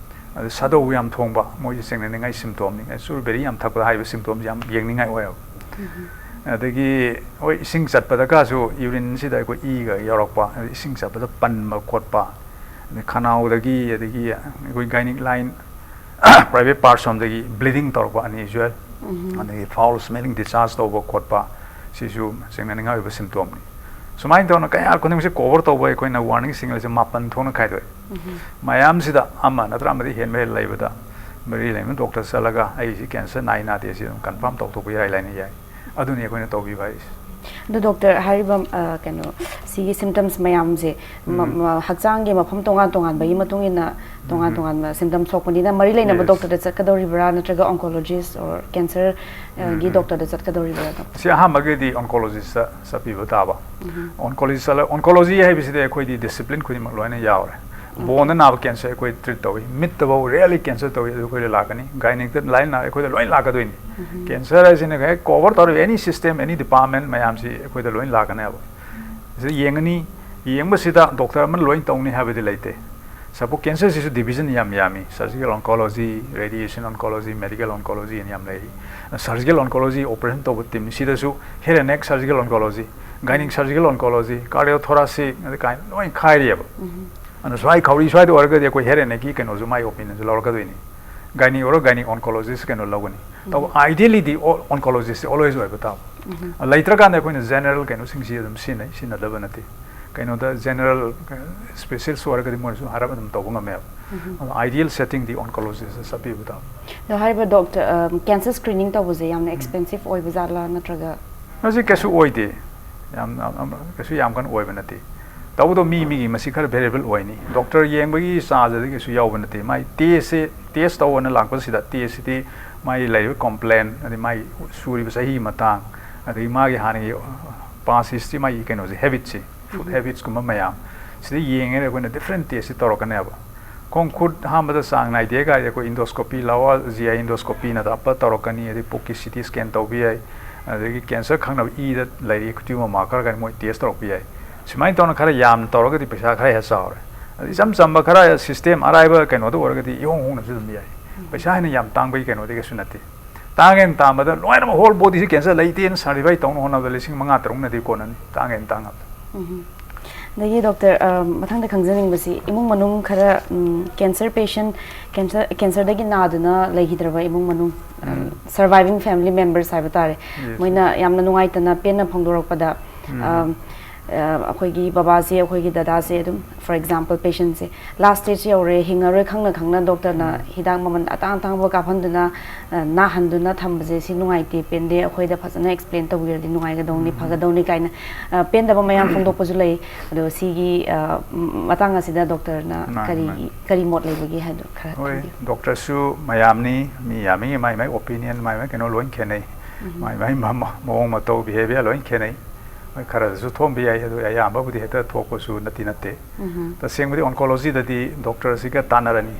ꯑꯗ ꯁꯥꯗꯧ ꯌꯥꯝ ꯊꯣꯡꯕ, ꯃꯣꯏꯁꯦ ꯆꯤꯡꯅꯅꯤꯡꯉꯥꯏ symptomꯅꯤ꯫ ꯑꯗ strawberry ꯌꯥꯝ ꯊꯛꯄ ꯍꯥꯏꯕ symptomꯁꯦ ꯌꯥꯝ ꯌꯦꯡꯅꯤꯡꯉꯥꯏ ꯑꯣꯏꯌꯦꯕ꯫ ꯎꯝ꯫ ꯑꯗꯒꯤ ꯍꯣꯏ, ꯏꯁꯤꯡ ꯆꯠꯄꯗꯒꯁꯨ urineꯁꯤꯗ ꯑꯩꯈꯣꯏ ꯏꯒ ꯌꯥꯎꯔꯛꯄ, ꯑꯗꯩ ꯏꯁꯤꯡ ꯆꯠꯄꯗ ꯄꯟꯕ ꯈꯣꯠꯄ, ꯑꯗꯩ ꯈꯅꯥꯎꯗꯒꯤ, ꯑꯗꯒꯤ ꯑꯩꯈꯣꯏ gyneic line, private parts ꯁꯣꯝꯗꯒꯤ bleeding ꯇꯧꯔꯛꯄ unusual, ꯎꯝ꯫ ꯑꯗꯒꯤ foul smelling discharge ꯇꯧꯕ ꯈꯣꯠꯄ, ꯁꯤꯁꯨ ꯆꯤꯡꯅꯅꯤꯡꯉꯥꯏ ꯑꯣꯏꯕ symptomꯅꯤ꯫ ꯁꯨꯃꯥꯏꯅ ꯇꯧꯅ ꯀꯌꯥ ꯈꯨꯗꯤꯡꯃꯛꯁꯦ cover ꯇꯧꯕ ꯑꯩꯈꯣꯏꯅ warning signalꯁꯦ ꯃꯥꯄꯟ ꯊꯣꯛꯅ ꯈꯥꯏꯗꯣꯛꯑꯦ꯫ ꯎꯝ꯫ ꯃꯌꯥꯝꯁꯤꯗ ꯑꯃ ꯅꯠꯇ꯭ꯔ ꯑꯃꯗꯤ ꯍꯦꯟꯕ ꯍꯦꯟ ꯂꯩꯕꯗ ꯃꯔꯤ ꯂꯩꯅꯕ doctor ꯆꯠꯂꯒ ꯑꯩꯁꯤ cancer ꯅꯥꯏ ꯅꯥꯗꯦ ꯁꯤ ꯑꯗꯨꯝ confirm ꯇꯧꯊꯣꯛꯄ ꯏꯔꯥꯏ ꯂꯥꯏꯅ ꯌꯥꯏ꯫ ꯑꯗꯨꯅꯤ ꯑꯩꯈꯣꯏꯅ ꯇꯧꯕꯤꯕ ꯍꯥꯏꯁꯦ꯫ ꯑꯗꯣ doctor, ꯍꯥꯏꯔꯤꯕ, ꯑ, ꯀꯩꯅꯣ, ꯁꯤꯒꯤ symptoms ꯃꯌꯥꯝꯁꯦ ꯃ-, ꯎꯝ꯫ ꯃ-, ꯍꯛꯆꯥꯡꯒꯤ ꯃꯐꯝ ꯇꯣꯉꯥꯟ ꯇꯣꯉꯥꯟꯕꯒꯤ ꯃꯇꯨꯡ ꯏꯟꯅ ꯇꯣꯉꯥꯟ ꯎꯝ꯫ ꯇꯣꯉꯥꯟꯕ symptoms ꯊꯣꯛꯄꯅꯤꯅ ꯃꯔꯤ ꯂꯩꯅꯕ Yes꯫ doctorꯗ ꯆꯠꯀꯗꯧꯔꯤꯕ꯭ꯔꯥ ꯅꯠꯇ꯭ꯔꯒ oncologist or cancer, ꯑ, ꯎꯝ, ꯒꯤ ꯎꯝ꯫ Doctorꯗ ꯆꯠꯀꯗꯧꯔꯤꯕ꯭ꯔꯥ, doctor? ꯁꯤ ꯑꯍꯥꯟꯕꯒꯤꯗꯤ oncologistꯇ ꯆꯠꯄꯤꯕ ꯇꯥꯕ꯫ ꯎꯝ꯫ Oncologist ꯆꯠꯂ-, oncology ꯍꯥꯏꯕꯁꯤꯗꯤ ꯑꯩꯈꯣꯏꯗꯤ discipline ꯈꯨꯗꯤꯡꯃꯛ ꯂꯣꯏꯅ ꯌꯥꯎꯔꯦ꯫ Boneꯗ ꯅꯥꯕ cancer ꯑꯩꯈꯣꯏ treat ꯇꯧꯏ, ꯃꯤꯠꯇꯐꯥꯎ rarely cancer ꯇꯧꯏ, ꯑꯗꯨ ꯑꯩꯈꯣꯏꯗ ꯂꯥꯛꯀꯅꯤ꯫ Gynecꯇ ꯂꯥꯏꯅꯥ ꯑꯩꯈꯣꯏꯗ ꯂꯣꯏ ꯂꯥꯛꯀꯗꯣꯏꯅꯤ꯫ Cancer ꯍꯥꯏꯁꯤꯅ ꯍꯦꯛ cover ꯇꯧꯔꯤꯕ any system, any department ꯃꯌꯥꯝꯁꯤ ꯑꯩꯈꯣꯏꯗ ꯂꯣꯏ ꯂꯥꯛꯀꯅꯦꯕ꯫ ꯁꯤꯗ ꯌꯦꯡꯒꯅꯤ, ꯌꯦꯡꯕꯁꯤꯗ doctor ꯑꯃꯅ ꯂꯣꯏ ꯇꯧꯅꯤ ꯍꯥꯏꯕꯗꯤ ꯂꯩꯇꯦ꯫ Suppose cancerꯁꯤꯁꯨ division ꯌꯥꯝ ꯌꯥꯝꯃꯤ: surgical oncology, radiation oncology, medical oncology ꯍꯥꯏꯅ ꯌꯥꯝ ꯂꯩꯔꯤ꯫ Surgical oncology operation ꯇꯧꯕ teamꯁꯤꯗꯁꯨ head and neck surgical oncology, gynae surgical oncology, cardiothoracic ꯑꯗꯨ ꯀꯥꯏꯅ ꯂꯣꯏ ꯈꯥꯏꯔꯤꯑꯕ꯫ ꯑꯗꯨꯅ ꯁ꯭ꯋꯥꯏ ꯈꯧꯔꯤ ꯁ꯭ꯋꯥꯏꯗ ꯑꯣꯏꯔꯒꯗꯤ ꯑꯩꯈꯣꯏ head and neckꯀꯤ ꯀꯩꯅꯣꯁꯨ ꯃꯥꯏ opinionꯁꯨ ꯂꯧꯔꯛꯀꯗꯣꯏꯅꯤ꯫ Gynae ꯑꯣꯏꯔꯣ gynae oncologist ꯀꯩꯅꯣ ꯂꯧꯒꯅꯤ꯫ ꯇꯧꯕ ideallyꯗꯤ oncologistꯁꯦ always ꯑꯣꯏꯕ ꯇꯥꯕ꯫ ꯂꯩꯇ꯭ꯔꯀꯥꯟꯗ ꯑꯩꯈꯣꯏꯅ general ꯀꯩꯅꯣꯁꯤꯡꯁꯤ ꯑꯗꯨꯝ ꯁꯤꯖꯤꯟꯅꯩ, ꯁꯤꯖꯤꯟꯅꯗꯕ ꯅꯠꯇꯦ꯫ ꯀꯩꯅꯣꯗ general specialist ꯑꯣꯏꯔꯒꯗꯤ ꯃꯣꯏꯅꯁꯨ ꯍꯥꯏꯔꯞ ꯑꯗꯨꯝ ꯇꯧꯕ ꯉꯝꯃꯦꯕ꯫ ꯑꯗꯣ ideal settingꯗꯤ oncologistꯇ ꯆꯠꯄꯤꯕ ꯇꯥꯕ꯫ ꯑꯗꯣ ꯍꯥꯏꯔꯤꯕ doctor, ꯑ, cancer screening ꯇꯧꯕꯁꯦ ꯌꯥꯝꯅ expensive ꯑꯣꯏꯕ ꯖꯥꯠꯂꯥ, ꯅꯠꯇ꯭ꯔꯒ? ꯃꯁꯤ ꯀꯩꯁꯨ ꯑꯣꯏꯗꯦ, ꯌꯥꯝ, ꯌꯥꯝ, ꯌꯥꯝ, ꯀꯩꯁꯨ ꯌꯥꯝ ꯀꯟꯅ ꯑꯣꯏꯕ ꯅꯠꯇꯦ꯫ ꯇꯧꯕꯗꯣ ꯃꯤ ꯃꯤꯒꯤ ꯃꯁꯤ ꯈꯔ variable ꯑꯣꯏꯅꯤ꯫ Doctor ꯌꯦꯡꯕꯒꯤ chargeꯗꯤ ꯀꯩꯁꯨ ꯌꯥꯎꯕ ꯅꯠꯇꯦ꯫ ꯃꯥꯏ testꯁꯦ, test ꯇꯧꯑꯣꯅ ꯂꯥꯛꯄꯁꯤꯗ testꯁꯤꯗꯤ ꯃꯥꯒꯤ ꯂꯩꯔꯤꯕ complaint, ꯑꯗꯩ ꯃꯥꯒꯤ ꯁꯨꯔꯤꯕ ꯆꯍꯤ ꯃꯇꯥꯡ, ꯑꯗꯒꯤ ꯃꯥꯒꯤ ꯍꯥꯟꯅꯒꯤ past history, ꯃꯥꯒꯤ ꯀꯩꯅꯣꯁꯦ, habitꯁꯦ, food habitsꯀꯨꯝꯕ ꯃꯌꯥꯝ ꯁꯤꯗ ꯌꯦꯡꯉꯒ ꯑꯩꯈꯣꯏꯅ different testꯁꯦ ꯇꯧꯔꯛꯀꯅꯦꯕ꯫ ꯈꯣꯡ ꯈꯨꯠ ꯍꯥꯝꯕꯗ ꯆꯥꯡ ꯅꯥꯏꯗꯦ ꯀꯥꯏꯗꯤ ꯑꯩꯈꯣꯏ endoscopy ꯂꯥꯛꯑꯣ, GI endoscopy ꯅꯠꯇ꯭ꯔꯒ upper ꯇꯧꯔꯛꯀꯅꯤ, ꯑꯗꯩ ꯄꯨꯛꯀꯤ CT scan ꯇꯧꯕ ꯌꯥꯏ, ꯑꯗꯒꯤ cancer ꯈꯪꯅꯕ ꯏꯗ ꯂꯩꯔꯤ tumor marker ꯀꯥꯏꯅ ꯃꯣꯏ test ꯇꯧꯔꯛꯄ ꯌꯥꯏ꯫ ꯁꯨꯃꯥꯏꯅ ꯇꯧꯅ ꯈꯔ ꯌꯥꯝꯅ ꯇꯧꯔꯒꯗꯤ ꯄꯩꯁꯥ ꯈꯔ ꯍꯦꯟꯅ ꯆꯥꯎꯔꯦ꯫ ꯑꯗ ꯏꯆꯝ ꯆꯝꯕ ꯈꯔ system ꯑꯔꯥꯏꯕ ꯀꯩꯅꯣꯗ ꯑꯣꯏꯔꯒꯗꯤ ꯏꯍꯣꯡ ꯍꯣꯡꯅꯁꯨ ꯑꯗꯨꯝ ꯌꯥꯏ꯫ ꯄꯩꯁꯥ ꯍꯦꯟꯅ ꯌꯥꯝ ꯇꯥꯡꯕꯒꯤ ꯀꯩꯅꯣꯗꯤ ꯀꯩꯁꯨ ꯅꯠꯇꯦ꯫ ꯇꯥꯡꯉꯦꯅ ꯇꯥꯡꯕꯗ ꯂꯣꯏꯅꯃꯛ whole bodyꯁꯤ cancer ꯂꯩꯇꯦꯅ certify ꯇꯧꯅ ꯍꯣꯠꯅꯕꯗ ꯂꯤꯁꯤꯡ ꯃꯉꯥ ꯇꯔꯨꯛꯅꯗꯤ ꯀꯣꯟꯅꯅꯤ, ꯇꯥꯡꯉꯦꯅ ꯇꯥꯡꯉꯕꯗ꯫ ꯎꯝ꯫ ꯑꯗꯒꯤ doctor, ꯑ, ꯃꯊꯪꯗ ꯈꯪꯖꯅꯤꯡꯕꯁꯤ, ꯏꯃꯨꯡ ꯃꯅꯨꯡ ꯈꯔ, ꯎꯝ, cancer patient, cancer, cancerꯗꯒꯤ ꯅꯥꯗꯨꯅ ꯂꯩꯈꯤꯗ꯭ꯔꯕ ꯏꯃꯨꯡ ꯃꯅꯨꯡ, ꯑ, surviving family members ꯍꯥꯏꯕ ꯇꯥꯔꯦ, Yes. ꯃꯣꯏꯅ ꯌꯥꯝꯅ ꯅꯨꯡꯉꯥꯏꯇꯅ ꯄꯦꯟꯅ ꯐꯣꯡꯗꯣꯔꯛꯄꯗ, ꯑ, ꯑ, ꯑꯩꯈꯣꯏꯒꯤ ꯕꯕꯥꯁꯦ, ꯑꯩꯈꯣꯏꯒꯤ ꯗꯗꯥꯁꯦ ꯑꯗꯨꯝ, for example, patientꯁꯦ last stage ꯌꯧꯔꯦ, ꯍꯤꯡꯉꯔꯣꯏ ꯈꯪꯅ ꯈꯪꯅ doctorꯅ ꯍꯤꯗꯥꯛ ꯃꯃꯜ ꯑꯇꯥꯡ ꯑꯇꯥꯡꯕ ꯀꯥꯞꯍꯟꯗꯨꯅ, ꯑ, ꯅꯥꯍꯟꯗꯨꯅ ꯊꯝꯕꯁꯦ ꯁꯤ ꯅꯨꯡꯉꯥꯏꯇꯦ, ꯄꯦꯟꯗꯦ, ꯑꯩꯈꯣꯏꯗ ꯐꯖꯅ explain ꯇꯧꯕꯤꯔꯗꯤ ꯅꯨꯡꯉꯥꯏꯒꯗꯧꯅꯤ, ꯐꯒꯗꯧꯅꯤ ꯀꯥꯏꯅ, ꯑ, ꯄꯦꯟꯗꯕ ꯃꯌꯥꯝ ꯐꯣꯡꯗꯣꯛꯄꯁꯨ ꯂꯩ꯫ ꯑꯗꯣ ꯁꯤꯒꯤ, ꯑ, ꯃꯇꯥꯡ ꯑꯁꯤꯗ doctorꯅ ꯃꯥꯅꯤ, ꯀꯔꯤ, ꯃꯥꯅꯤ꯫ ꯀꯔꯤ ꯃꯣꯠ ꯂꯩꯕꯒꯦ ꯍꯥꯏꯗꯣ ꯈꯔ ꯍꯣꯏ, ꯊꯝꯕꯤꯌꯨ꯫ Doctorꯁꯨ ꯃꯌꯥꯝꯅꯤ, ꯃꯤ ꯌꯥꯝꯃꯤ, ꯃꯥꯏ ꯃꯥꯏ opinion, ꯃꯥꯏ ꯃꯥꯏ ꯀꯩꯅꯣ ꯂꯣꯏ ꯈꯦꯠꯅꯩ꯫ ꯃꯥꯏ ꯃꯥꯏ ꯃ-, ꯃ-, ꯃꯑꯣꯡ ꯃꯇꯧ, behavior ꯂꯣꯏ ꯈꯦꯠꯅꯩ꯫ ꯍꯣꯏ, ꯈꯔꯗꯁꯨ ꯊꯣꯛꯑꯝꯕ ꯌꯥꯏ, ꯑꯗꯨ ꯑꯌꯥꯝꯕꯕꯨꯗꯤ ꯍꯦꯛꯇ ꯊꯣꯛꯄꯁꯨ ꯅꯠꯇꯤ ꯅꯠꯇꯦ꯫ ꯎꯝ꯫ ꯇꯁꯦꯡꯕꯗꯤ oncologydꯗꯤ doctorꯁꯤꯒ ꯇꯥꯟꯅꯔꯅꯤ꯫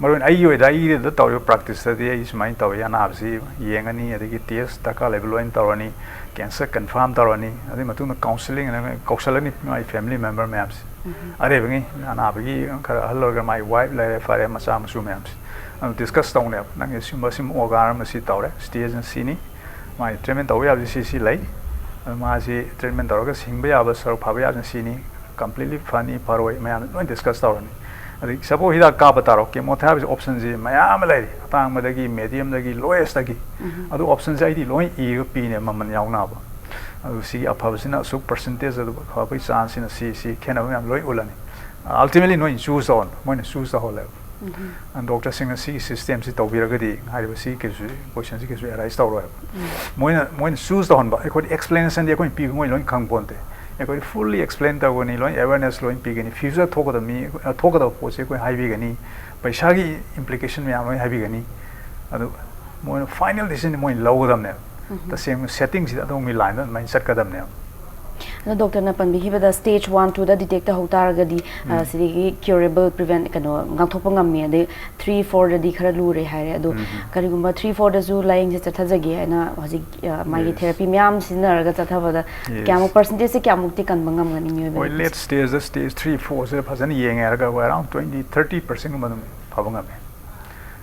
ꯃꯔꯨ ꯑꯣꯏꯅ ꯑꯩꯒꯤ ꯑꯣꯏꯗ, ꯑꯩꯒꯤꯗ ꯇꯧꯔꯤꯕ practiceꯇꯗꯤ ꯑꯩ ꯁꯨꯃꯥꯏꯅ ꯇꯧꯏ, ꯑꯅꯥꯕꯁꯤ ꯌꯦꯡꯉꯅꯤ, ꯑꯗꯒꯤ test ꯗꯔꯀꯥꯔ ꯂꯩꯕ ꯂꯣꯏꯅ ꯇꯧꯔꯅꯤ, cancer confirm ꯇꯧꯔꯅꯤ, ꯑꯗꯨꯒꯤ ꯃꯇꯨꯡꯗ counselling ꯑꯅ ꯀꯧꯁꯜꯂꯅꯤ my family member ꯃꯌꯥꯝꯁꯦ꯫ ꯎꯝ꯫ ꯑꯔꯩꯕꯉꯩ ꯑꯅꯥꯕꯒꯤ ꯈꯔ ꯑꯍꯜ ꯑꯣꯏꯔꯒ my wife ꯂꯩꯔꯦ, ꯐꯔꯦ, ꯃꯆꯥ ꯃꯁꯨ ꯃꯌꯥꯝꯁꯦ꯫ ꯑꯗꯨ discuss ꯇꯧꯅꯦꯕ, "ꯅꯪꯒꯤ ꯁꯤꯒꯨꯝꯕ, ꯁꯤꯒꯨꯝꯕ organ ꯑꯃ ꯁꯤ ꯇꯧꯔꯦ, stageꯅ ꯁꯤꯅꯤ, ꯃꯥꯒꯤ treatment ꯇꯧꯕ ꯌꯥꯕꯁꯤ ꯁꯤ, ꯁꯤ ꯂꯩ, ꯑꯗꯨ ꯃꯥꯁꯤ treatment ꯇꯧꯔꯒ ꯍꯤꯡꯕ ꯌꯥꯕ, ꯁꯔꯨꯛ ꯐꯕ ꯌꯥꯕꯁꯤꯅ ꯁꯤꯅꯤ, completely ꯐꯅꯤ, ꯐꯔꯣꯏ, ꯃꯌꯥꯝ ꯂꯣꯏ discuss ꯇꯧꯔꯅꯤ꯫ ꯑꯗꯒꯤ suppose ꯍꯤꯗꯥꯛ ꯀꯥꯞꯄ ꯇꯥꯔꯣ, chemotherapyꯁꯦ optionꯁꯤ ꯃꯌꯥꯝ ꯑꯃ ꯂꯩꯔꯤ, ꯑꯇꯥꯡꯕꯗꯒꯤ, mediumꯗꯒꯤ, lowestꯇꯒꯤ꯫ ꯎꯝ꯫ ꯑꯗꯨ optionꯁꯦ ꯑꯩꯗꯤ ꯂꯣꯏ ꯏꯔꯒ ꯄꯤꯅꯦ, ꯃꯃꯜ ꯌꯥꯎꯅꯕ꯫ ꯑꯗꯨ ꯁꯤꯒꯤ ꯑꯐꯕꯁꯤꯅ ꯑꯁꯨꯛ percentageꯇ ꯑꯗꯨ ꯐꯕꯒꯤ chanceꯁꯤꯅ ꯁꯤ, ꯁꯤ ꯈꯦꯠꯅꯕ ꯃꯌꯥꯝ ꯂꯣꯏ ꯎꯠꯂꯅꯤ꯫ Ultimately ꯅꯣꯏꯅ choose ꯇꯧꯍꯟꯕ, ꯃꯣꯏꯅ choose ꯇꯧꯍꯜꯂꯦꯕ꯫ ꯎꯝ꯫ ꯑꯗꯨ doctorꯁꯤꯡꯅ ꯁꯤꯒꯤ systemꯁꯤ ꯇꯧꯕꯤꯔꯒꯗꯤ ꯍꯥꯏꯔꯤꯕ ꯁꯤꯒꯤ ꯀꯩꯁꯨ, questionꯁꯤ ꯀꯩꯁꯨ arise ꯇꯧꯔꯣꯏꯕ꯫ ꯎꯝ꯫ ꯃꯣꯏꯅ, ꯃꯣꯏꯅ choose ꯇꯧꯍꯟꯕ, ꯑꯩꯈꯣꯏꯗꯤ explanationꯗꯤ ꯑꯩꯈꯣꯏꯅ ꯄꯤꯕ ꯃꯣꯏ ꯂꯣꯏ ꯈꯪ ꯄꯣꯟꯇꯦ꯫ ꯑꯩꯈꯣꯏ fully explain ꯇꯧꯒꯅꯤ, ꯂꯣꯏ awareness ꯂꯣꯏ ꯄꯤꯒꯅꯤ, future ꯊꯣꯛꯀꯗꯕ ꯃꯤ, ꯊꯣꯛꯀꯗꯕ ꯄꯣꯠꯁꯦ ꯑꯩꯈꯣꯏ ꯍꯥꯏꯕꯤꯒꯅꯤ, ꯄꯩꯁꯥꯒꯤ implication ꯃꯌꯥꯝ ꯂꯣꯏ ꯍꯥꯏꯕꯤꯒꯅꯤ꯫ ꯑꯗꯨ ꯃꯣꯏꯅ final decision ꯃꯣꯏꯅ ꯂꯧꯒꯗꯕꯅꯦꯕ꯫ ꯎꯝ꯫ ꯇꯁꯦꯡꯅ settingꯁꯤꯗ ꯑꯗꯣꯝꯒꯤ lineꯗ ꯑꯗꯨꯃꯥꯏꯅ ꯆꯠꯀꯗꯕꯅꯦꯕ꯫ ꯑꯗꯣ doctorꯅ ꯄꯟꯕꯤꯈꯤꯕꯗ stage one, twoꯗ detect ꯇꯧꯍꯧ ꯇꯥꯔꯒꯗꯤ, ꯑ, ꯎꯝ꯫ ꯁꯤꯗꯒꯤ curable, prevent, ꯀꯩꯅꯣ, ꯉꯥꯛꯊꯣꯛꯄ ꯉꯝꯃꯤ, ꯑꯗꯩ three, fourꯗꯗꯤ ꯈꯔ ꯂꯨꯔꯦ ꯍꯥꯏꯔꯦ꯫ ꯑꯗꯣ ꯎꯝ꯫ ꯀꯔꯤꯒꯨꯝꯕ three, fourꯗꯁꯨ ꯂꯥꯌꯦꯡꯁꯦ ꯆꯠꯊꯖꯒꯦ ꯍꯥꯏꯅ ꯍꯧꯖꯤꯛ, ꯑ, ꯃꯥꯒꯤ Yes꯫ therapy ꯃꯌꯥꯝ ꯁꯤꯖꯤꯟꯅꯔꯒ ꯆꯠꯊꯕꯗ Yes꯫ ꯀꯌꯥꯃꯨꯛ, percentageꯁꯦ ꯀꯌꯥꯃꯨꯛꯇꯤ ꯀꯟꯕ ꯉꯝꯒꯅꯤ ꯃꯤꯑꯣꯏꯕ ꯍꯣꯏ, ꯑꯗꯨꯒꯤ? Late stageꯇ, stage three, fourꯁꯤꯗ ꯐꯖꯅ ꯌꯦꯡꯉꯦ ꯍꯥꯏꯔꯒ ꯑꯩꯈꯣꯏ around twenty, thirty percentꯒꯨꯝꯕ ꯑꯗꯨꯝ ꯐꯕ ꯉꯝꯃꯦ꯫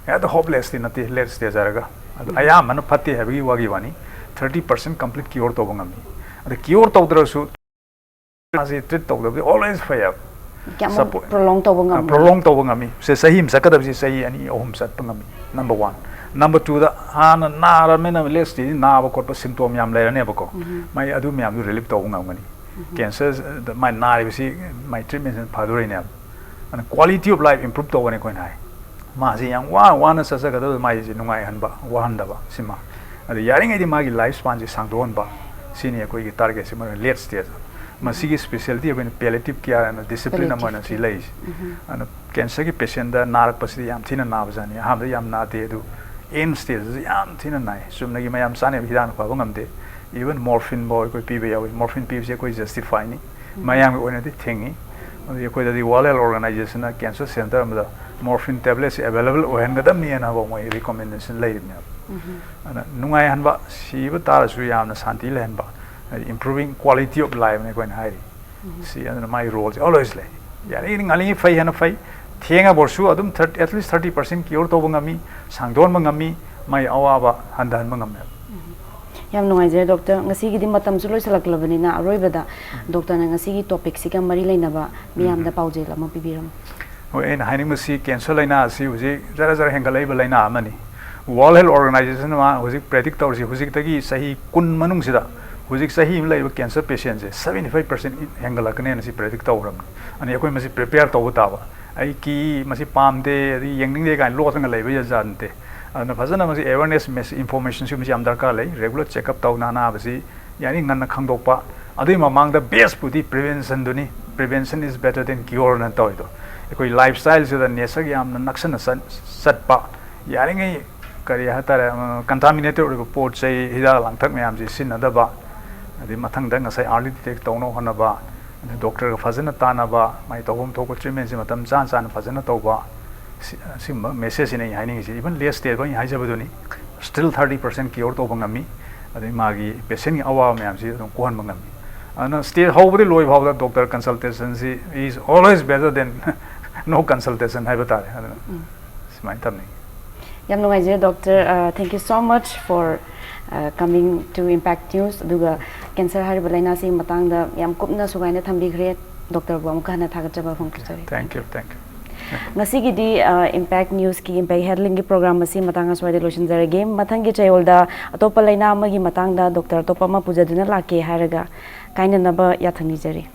ꯍꯦꯛꯇ hopelessꯇꯤ ꯅꯠꯇꯦ, late stage ꯍꯥꯏꯔꯒ꯫ ꯑꯗꯣ ꯎꯝ꯫ ꯑꯌꯥꯝꯕꯅ ꯐꯠꯇꯦ ꯍꯥꯏꯕꯒꯤ ꯋꯥꯒꯤ ꯋꯥꯅꯤ, thirty percent complete cure ꯇꯧꯕ ꯉꯝꯃꯤ꯫ ꯑꯗ cure ꯇꯧꯗ꯭ꯔꯁꯨ ꯃꯥꯁꯤ treat ꯇꯧꯗꯕꯗꯤ always ꯐꯩꯌꯦꯕ꯫ ꯀꯌꯥꯃꯨꯛ support prolong ꯇꯧꯕ ꯉꯝꯃꯤ? Prolong ꯇꯧꯕ ꯉꯝꯃꯤ꯫ ꯁꯦ, ꯆꯍꯤ ꯑꯃ ꯆꯠꯀꯗꯕꯁꯤ ꯆꯍꯤ ꯑꯅꯤ, ꯑꯍꯨꯝ ꯆꯠꯄ ꯉꯝꯃꯤ, number one꯫ Number twoꯗ ꯍꯥꯟꯅ ꯅꯥꯔꯕꯅꯤꯅ late stageꯇ ꯅꯥꯕ ꯈꯣꯠꯄ symptom ꯌꯥꯝ ꯂꯩꯔꯅꯦꯕꯀꯣ꯫ ꯎꯝ꯫ ꯃꯥꯏ ꯑꯗꯨ ꯃꯌꯥꯝꯗꯨ relief ꯇꯧꯕ ꯉꯝꯒꯅꯤ꯫ ꯎꯝ꯫ Cancer ꯃꯥꯏ ꯅꯥꯔꯤꯕꯁꯤ ꯃꯥꯏ treatmentꯁꯤꯅ ꯐꯗꯣꯔꯤꯅꯦꯕ꯫ ꯑꯗꯨꯅ quality of life improve ꯇꯧꯒꯅꯤ ꯑꯩꯈꯣꯏꯅ ꯍꯥꯏ꯫ ꯃꯥꯁꯤ ꯌꯥꯝ ꯋꯥ-, ꯋꯥꯅ ꯆꯠꯆꯒꯗꯕ ꯃꯥꯏꯁꯤ ꯅꯨꯡꯉꯥꯏꯍꯟꯕ, ꯋꯥꯍꯟꯗꯕ ꯁꯤꯃ꯫ ꯑꯗ ꯌꯥꯔꯤꯉꯩꯗꯤ ꯃꯥꯒꯤ life spanꯁꯤ ꯁꯥꯡꯗꯣꯛꯍꯟꯕ, ꯁꯤꯅꯤ ꯑꯩꯈꯣꯏꯒꯤ targetꯁꯤ, ꯃꯔꯨ late stage꯫ ꯃꯁꯤꯒꯤ specialty ꯑꯩꯈꯣꯏꯅ palliative care ꯑꯅ discipline ꯑꯃ ꯑꯣꯏꯅ ꯁꯤ palliative care꯫ ꯂꯩꯔꯤꯁꯤ꯫ ꯎꯝ꯫ ꯑꯗꯨꯅ cancerꯒꯤ patientꯇ ꯅꯥꯔꯛꯄꯁꯤꯗꯤ ꯌꯥꯝ ꯊꯤꯅ ꯅꯥꯕꯖꯥꯠꯅꯤ꯫ ꯑꯍꯥꯟꯕꯗ ꯌꯥꯝ ꯅꯥꯗꯦ, ꯑꯗꯨ end stageꯇꯁꯨ ꯌꯥꯝ ꯊꯤꯅ ꯅꯥꯏ꯫ ꯆꯨꯝꯅꯒꯤ ꯃꯌꯥꯝ ꯆꯥꯅꯕ ꯍꯤꯗꯥꯛꯅ ꯐꯕ ꯉꯝꯗꯦ꯫ Even morphine ꯐꯥꯎ ꯑꯩꯈꯣꯏ ꯄꯤꯕ ꯌꯥꯎꯏ꯫ Morphine ꯄꯤꯕꯁꯦ ꯑꯩꯈꯣꯏ justifyꯅꯤ, ꯃꯌꯥꯝꯒꯤ ꯑꯣꯏꯅꯗꯤ ꯊꯤꯡꯉꯤ꯫ ꯑꯗꯨꯗꯤ ꯑꯩꯈꯣꯏꯗꯗꯤ World Health Organizationꯅ cancer center ꯑꯃꯗ morphine tabletꯁꯦ available ꯑꯣꯏꯍꯟꯒꯗꯕꯅꯤ ꯍꯥꯏꯅ ꯐꯥꯎ ꯃꯣꯏ recommendation ꯂꯩꯔꯤꯕꯅꯦꯕ꯫ ꯑꯗꯨꯅ ꯅꯨꯡꯉꯥꯏꯍꯟꯕ, ꯁꯤꯕ ꯇꯥꯔꯁꯨ ꯌꯥꯝꯅ ꯁꯥꯟꯇꯤ ꯂꯩꯍꯟꯕ, ꯍꯥꯏꯗꯤ improving quality of lifeꯅ ꯑꯩꯈꯣꯏꯅ ꯍꯥꯏꯔꯤ꯫ ꯁꯤ ꯑꯗꯨꯅ ꯃꯥꯒꯤ roleꯁꯦ always ꯂꯩ꯫ ꯌꯥꯔꯤꯉꯩ ꯉꯜꯂꯤꯉꯩ ꯐꯩ ꯍꯦꯟꯅ ꯐꯩ꯫ ꯊꯦꯡꯉꯕꯁꯨ ꯑꯗꯨꯝ thirty, at least thirty percent cure ꯇꯧꯕ ꯉꯝꯃꯤ, ꯁꯥꯡꯗꯣꯟꯕ ꯉꯝꯃꯤ, ꯃꯥꯒꯤ ꯑꯋꯥꯕ ꯍꯟꯊꯍꯟꯕ ꯉꯝꯃꯦꯕ꯫ ꯌꯥꯝ ꯅꯨꯡꯉꯥꯏꯖꯔꯦ ꯗꯣꯛꯇꯔ꯫ ꯉꯁꯤꯒꯤꯗꯤ ꯃꯇꯝꯁꯨ ꯂꯣꯏꯁꯤꯜꯂꯛꯂꯕꯅꯤꯅ, ꯑꯔꯣꯏꯕꯗ ꯗꯣꯛꯇꯔꯅ ꯉꯁꯤꯒꯤ topicꯁꯤꯒ ꯃꯔꯤ ꯂꯩꯅꯕ ꯃꯤꯌꯥꯝꯗ ꯄꯥꯎꯖꯦꯜ ꯑꯃ ꯄꯤꯕꯤꯔꯝꯃꯨ꯫ ꯍꯣꯏ, ꯑꯩꯅ ꯍꯥꯏꯅꯤꯡꯕꯁꯤ cancer ꯂꯥꯏꯅꯥ ꯑꯁꯤ ꯍꯧꯖꯤꯛ ꯖꯔ ꯖꯔ ꯍꯦꯟꯒꯠꯂꯛꯏꯕ ꯂꯥꯏꯅꯥ ꯑꯃꯅꯤ꯫ World Health Organizationꯅ ꯃꯥ ꯍꯧꯖꯤꯛ predict ꯇꯧꯔꯤꯁꯤ, ꯍꯧꯖꯤꯛꯇꯒꯤ ꯆꯍꯤ ꯀꯨꯟ ꯃꯅꯨꯡꯁꯤꯗ ꯍꯧꯖꯤꯛ ꯆꯍꯤ ꯑꯃ ꯂꯩꯔꯤꯕ cancer patientꯁꯦ seventy five percent ꯍꯦꯟꯒꯠꯂꯛꯀꯅꯦꯅ ꯁꯤ predict ꯇꯧꯔꯕꯅꯤ꯫ ꯑꯗꯨꯅ ꯑꯩꯈꯣꯏ ꯃꯁꯤ prepare ꯇꯧꯕ ꯇꯥꯕ꯫ ꯑꯩ ꯀꯤ, ꯃꯁꯤ ꯄꯥꯝꯗꯦ, ꯑꯗꯩ ꯌꯦꯡꯅꯤꯡꯗꯦ ꯀꯥꯏꯅ ꯂꯣꯠꯇꯅ ꯂꯩꯕ ꯌꯥꯖꯥꯠ ꯅꯠꯇꯦ꯫ ꯑꯗꯨꯅ ꯐꯖꯅ ꯃꯁꯤ awareness message, information ꯁꯤꯒꯨꯝꯕꯁꯤ ꯌꯥꯝ ꯗꯔꯀꯥꯔ ꯂꯩ꯫ Regular checkup ꯇꯧꯅ ꯑꯅꯥꯕꯁꯤ ꯌꯥꯔꯤ ꯉꯟꯅ ꯈꯪꯗꯣꯛꯄ꯫ ꯑꯗꯨꯒꯤ ꯃꯃꯥꯡꯗ bestꯄꯨꯗꯤ preventionꯗꯨꯅꯤ꯫ Prevention is better than cureꯅ ꯇꯧꯔꯤꯗꯣ꯫ ꯑꯩꯈꯣꯏ lifestyleꯁꯤꯗ ꯅꯦꯆꯔꯒ ꯌꯥꯝꯅ ꯅꯛꯁꯟꯅ ꯆꯠ-, ꯆꯠꯄ, ꯌꯥꯔꯤꯉꯩ ꯀꯔꯤ ꯍꯥꯏꯇꯥꯔꯦ, ꯑ, contaminated ꯑꯣꯏꯕ ꯄꯣꯠ ꯆꯩ, ꯍꯤꯗꯥꯛ ꯂꯥꯡꯊꯛ ꯃꯌꯥꯝꯁꯤ ꯁꯤꯖꯤꯟꯅꯗꯕ, ꯑꯗꯩ ꯃꯊꯪꯗ ꯉꯁꯥꯏ early detect ꯇꯧꯅꯕ ꯍꯣꯠꯅꯕ, ꯑꯗꯩ ꯗꯣꯛꯇꯔꯒ ꯐꯖꯅ ꯇꯥꯟꯅꯕ, ꯃꯥꯏ ꯇꯧꯐꯝ ꯊꯣꯛꯄ treatmentꯁꯤ ꯃꯇꯝ ꯆꯥ ꯆꯥꯅ ꯐꯖꯅ ꯇꯧꯕ, ꯁꯤ-, ꯁꯤꯒꯨꯝꯕ messageꯁꯤꯅꯦ ꯑꯩ ꯍꯥꯏꯅꯤꯡꯉꯤꯁꯤ꯫ Even late stageꯐꯥꯎ ꯑꯩ ꯍꯥꯏꯖꯕꯗꯨꯅꯤ, still thirty percent cure ꯇꯧꯕ ꯉꯝꯃꯤ꯫ ꯑꯗꯩ ꯃꯥꯒꯤ patientꯀꯤ ꯑꯋꯥꯕ ꯃꯌꯥꯝꯁꯤ ꯑꯗꯨꯝ ꯀꯣꯛꯍꯟꯕ ꯉꯝꯃꯤ꯫ ꯑꯗꯨꯅ stage ꯍꯧꯕꯗꯤ ꯂꯣꯏ ꯐꯥꯎꯗ doctor consultationꯁꯤ is always better than no consultation ꯍꯥꯏꯕ ꯇꯥꯔꯦ꯫ ꯑꯗꯨꯅ ꯁꯨꯃꯥꯏꯅ ꯊꯝꯅꯤꯡꯉꯤ꯫ ꯌꯥꯝ ꯅꯨꯡꯉꯥꯏꯖꯔꯦ doctor, uh, thank you so much for, uh, coming to Impact News꯫ ꯑꯗꯨꯒ cancer ꯍꯥꯏꯔꯤꯕ ꯂꯥꯏꯅꯥꯁꯤꯒꯤ ꯃꯇꯥꯡꯗ ꯌꯥꯝ ꯀꯨꯞꯅ ꯁꯨꯒꯥꯏꯅ ꯊꯝꯕꯤꯈ꯭ꯔꯦ꯫ Doctorꯕꯨ ꯑꯃꯨꯛꯀ ꯍꯟꯅ ꯊꯥꯒꯠꯆꯕ ꯐꯣꯡꯗꯣꯛꯆꯔꯤ꯫ Thank you, thank you. ꯉꯁꯤꯒꯤꯗꯤ, ꯑ, Impact Newsꯀꯤ Impact Health Linkꯀꯤ program ꯑꯁꯤ ꯃꯇꯥꯡ ꯑꯁ꯭ꯋꯥꯏꯗ ꯂꯣꯏꯁꯤꯟꯖꯔꯒꯦ꯫ ꯃꯊꯪꯒꯤ ꯆꯌꯣꯜꯗ ꯑꯇꯣꯞꯄ ꯂꯥꯏꯅꯥ ꯑꯃꯒꯤ ꯃꯇꯥꯡꯗ doctor ꯑꯇꯣꯞꯄ ꯑꯃ ꯄꯨꯖꯗꯨꯅ ꯂꯥꯛꯀꯦ ꯍꯥꯏꯔꯒ ꯀꯥꯏꯅꯅꯕ ꯌꯥꯊꯪ ꯅꯤꯖꯔꯤ꯫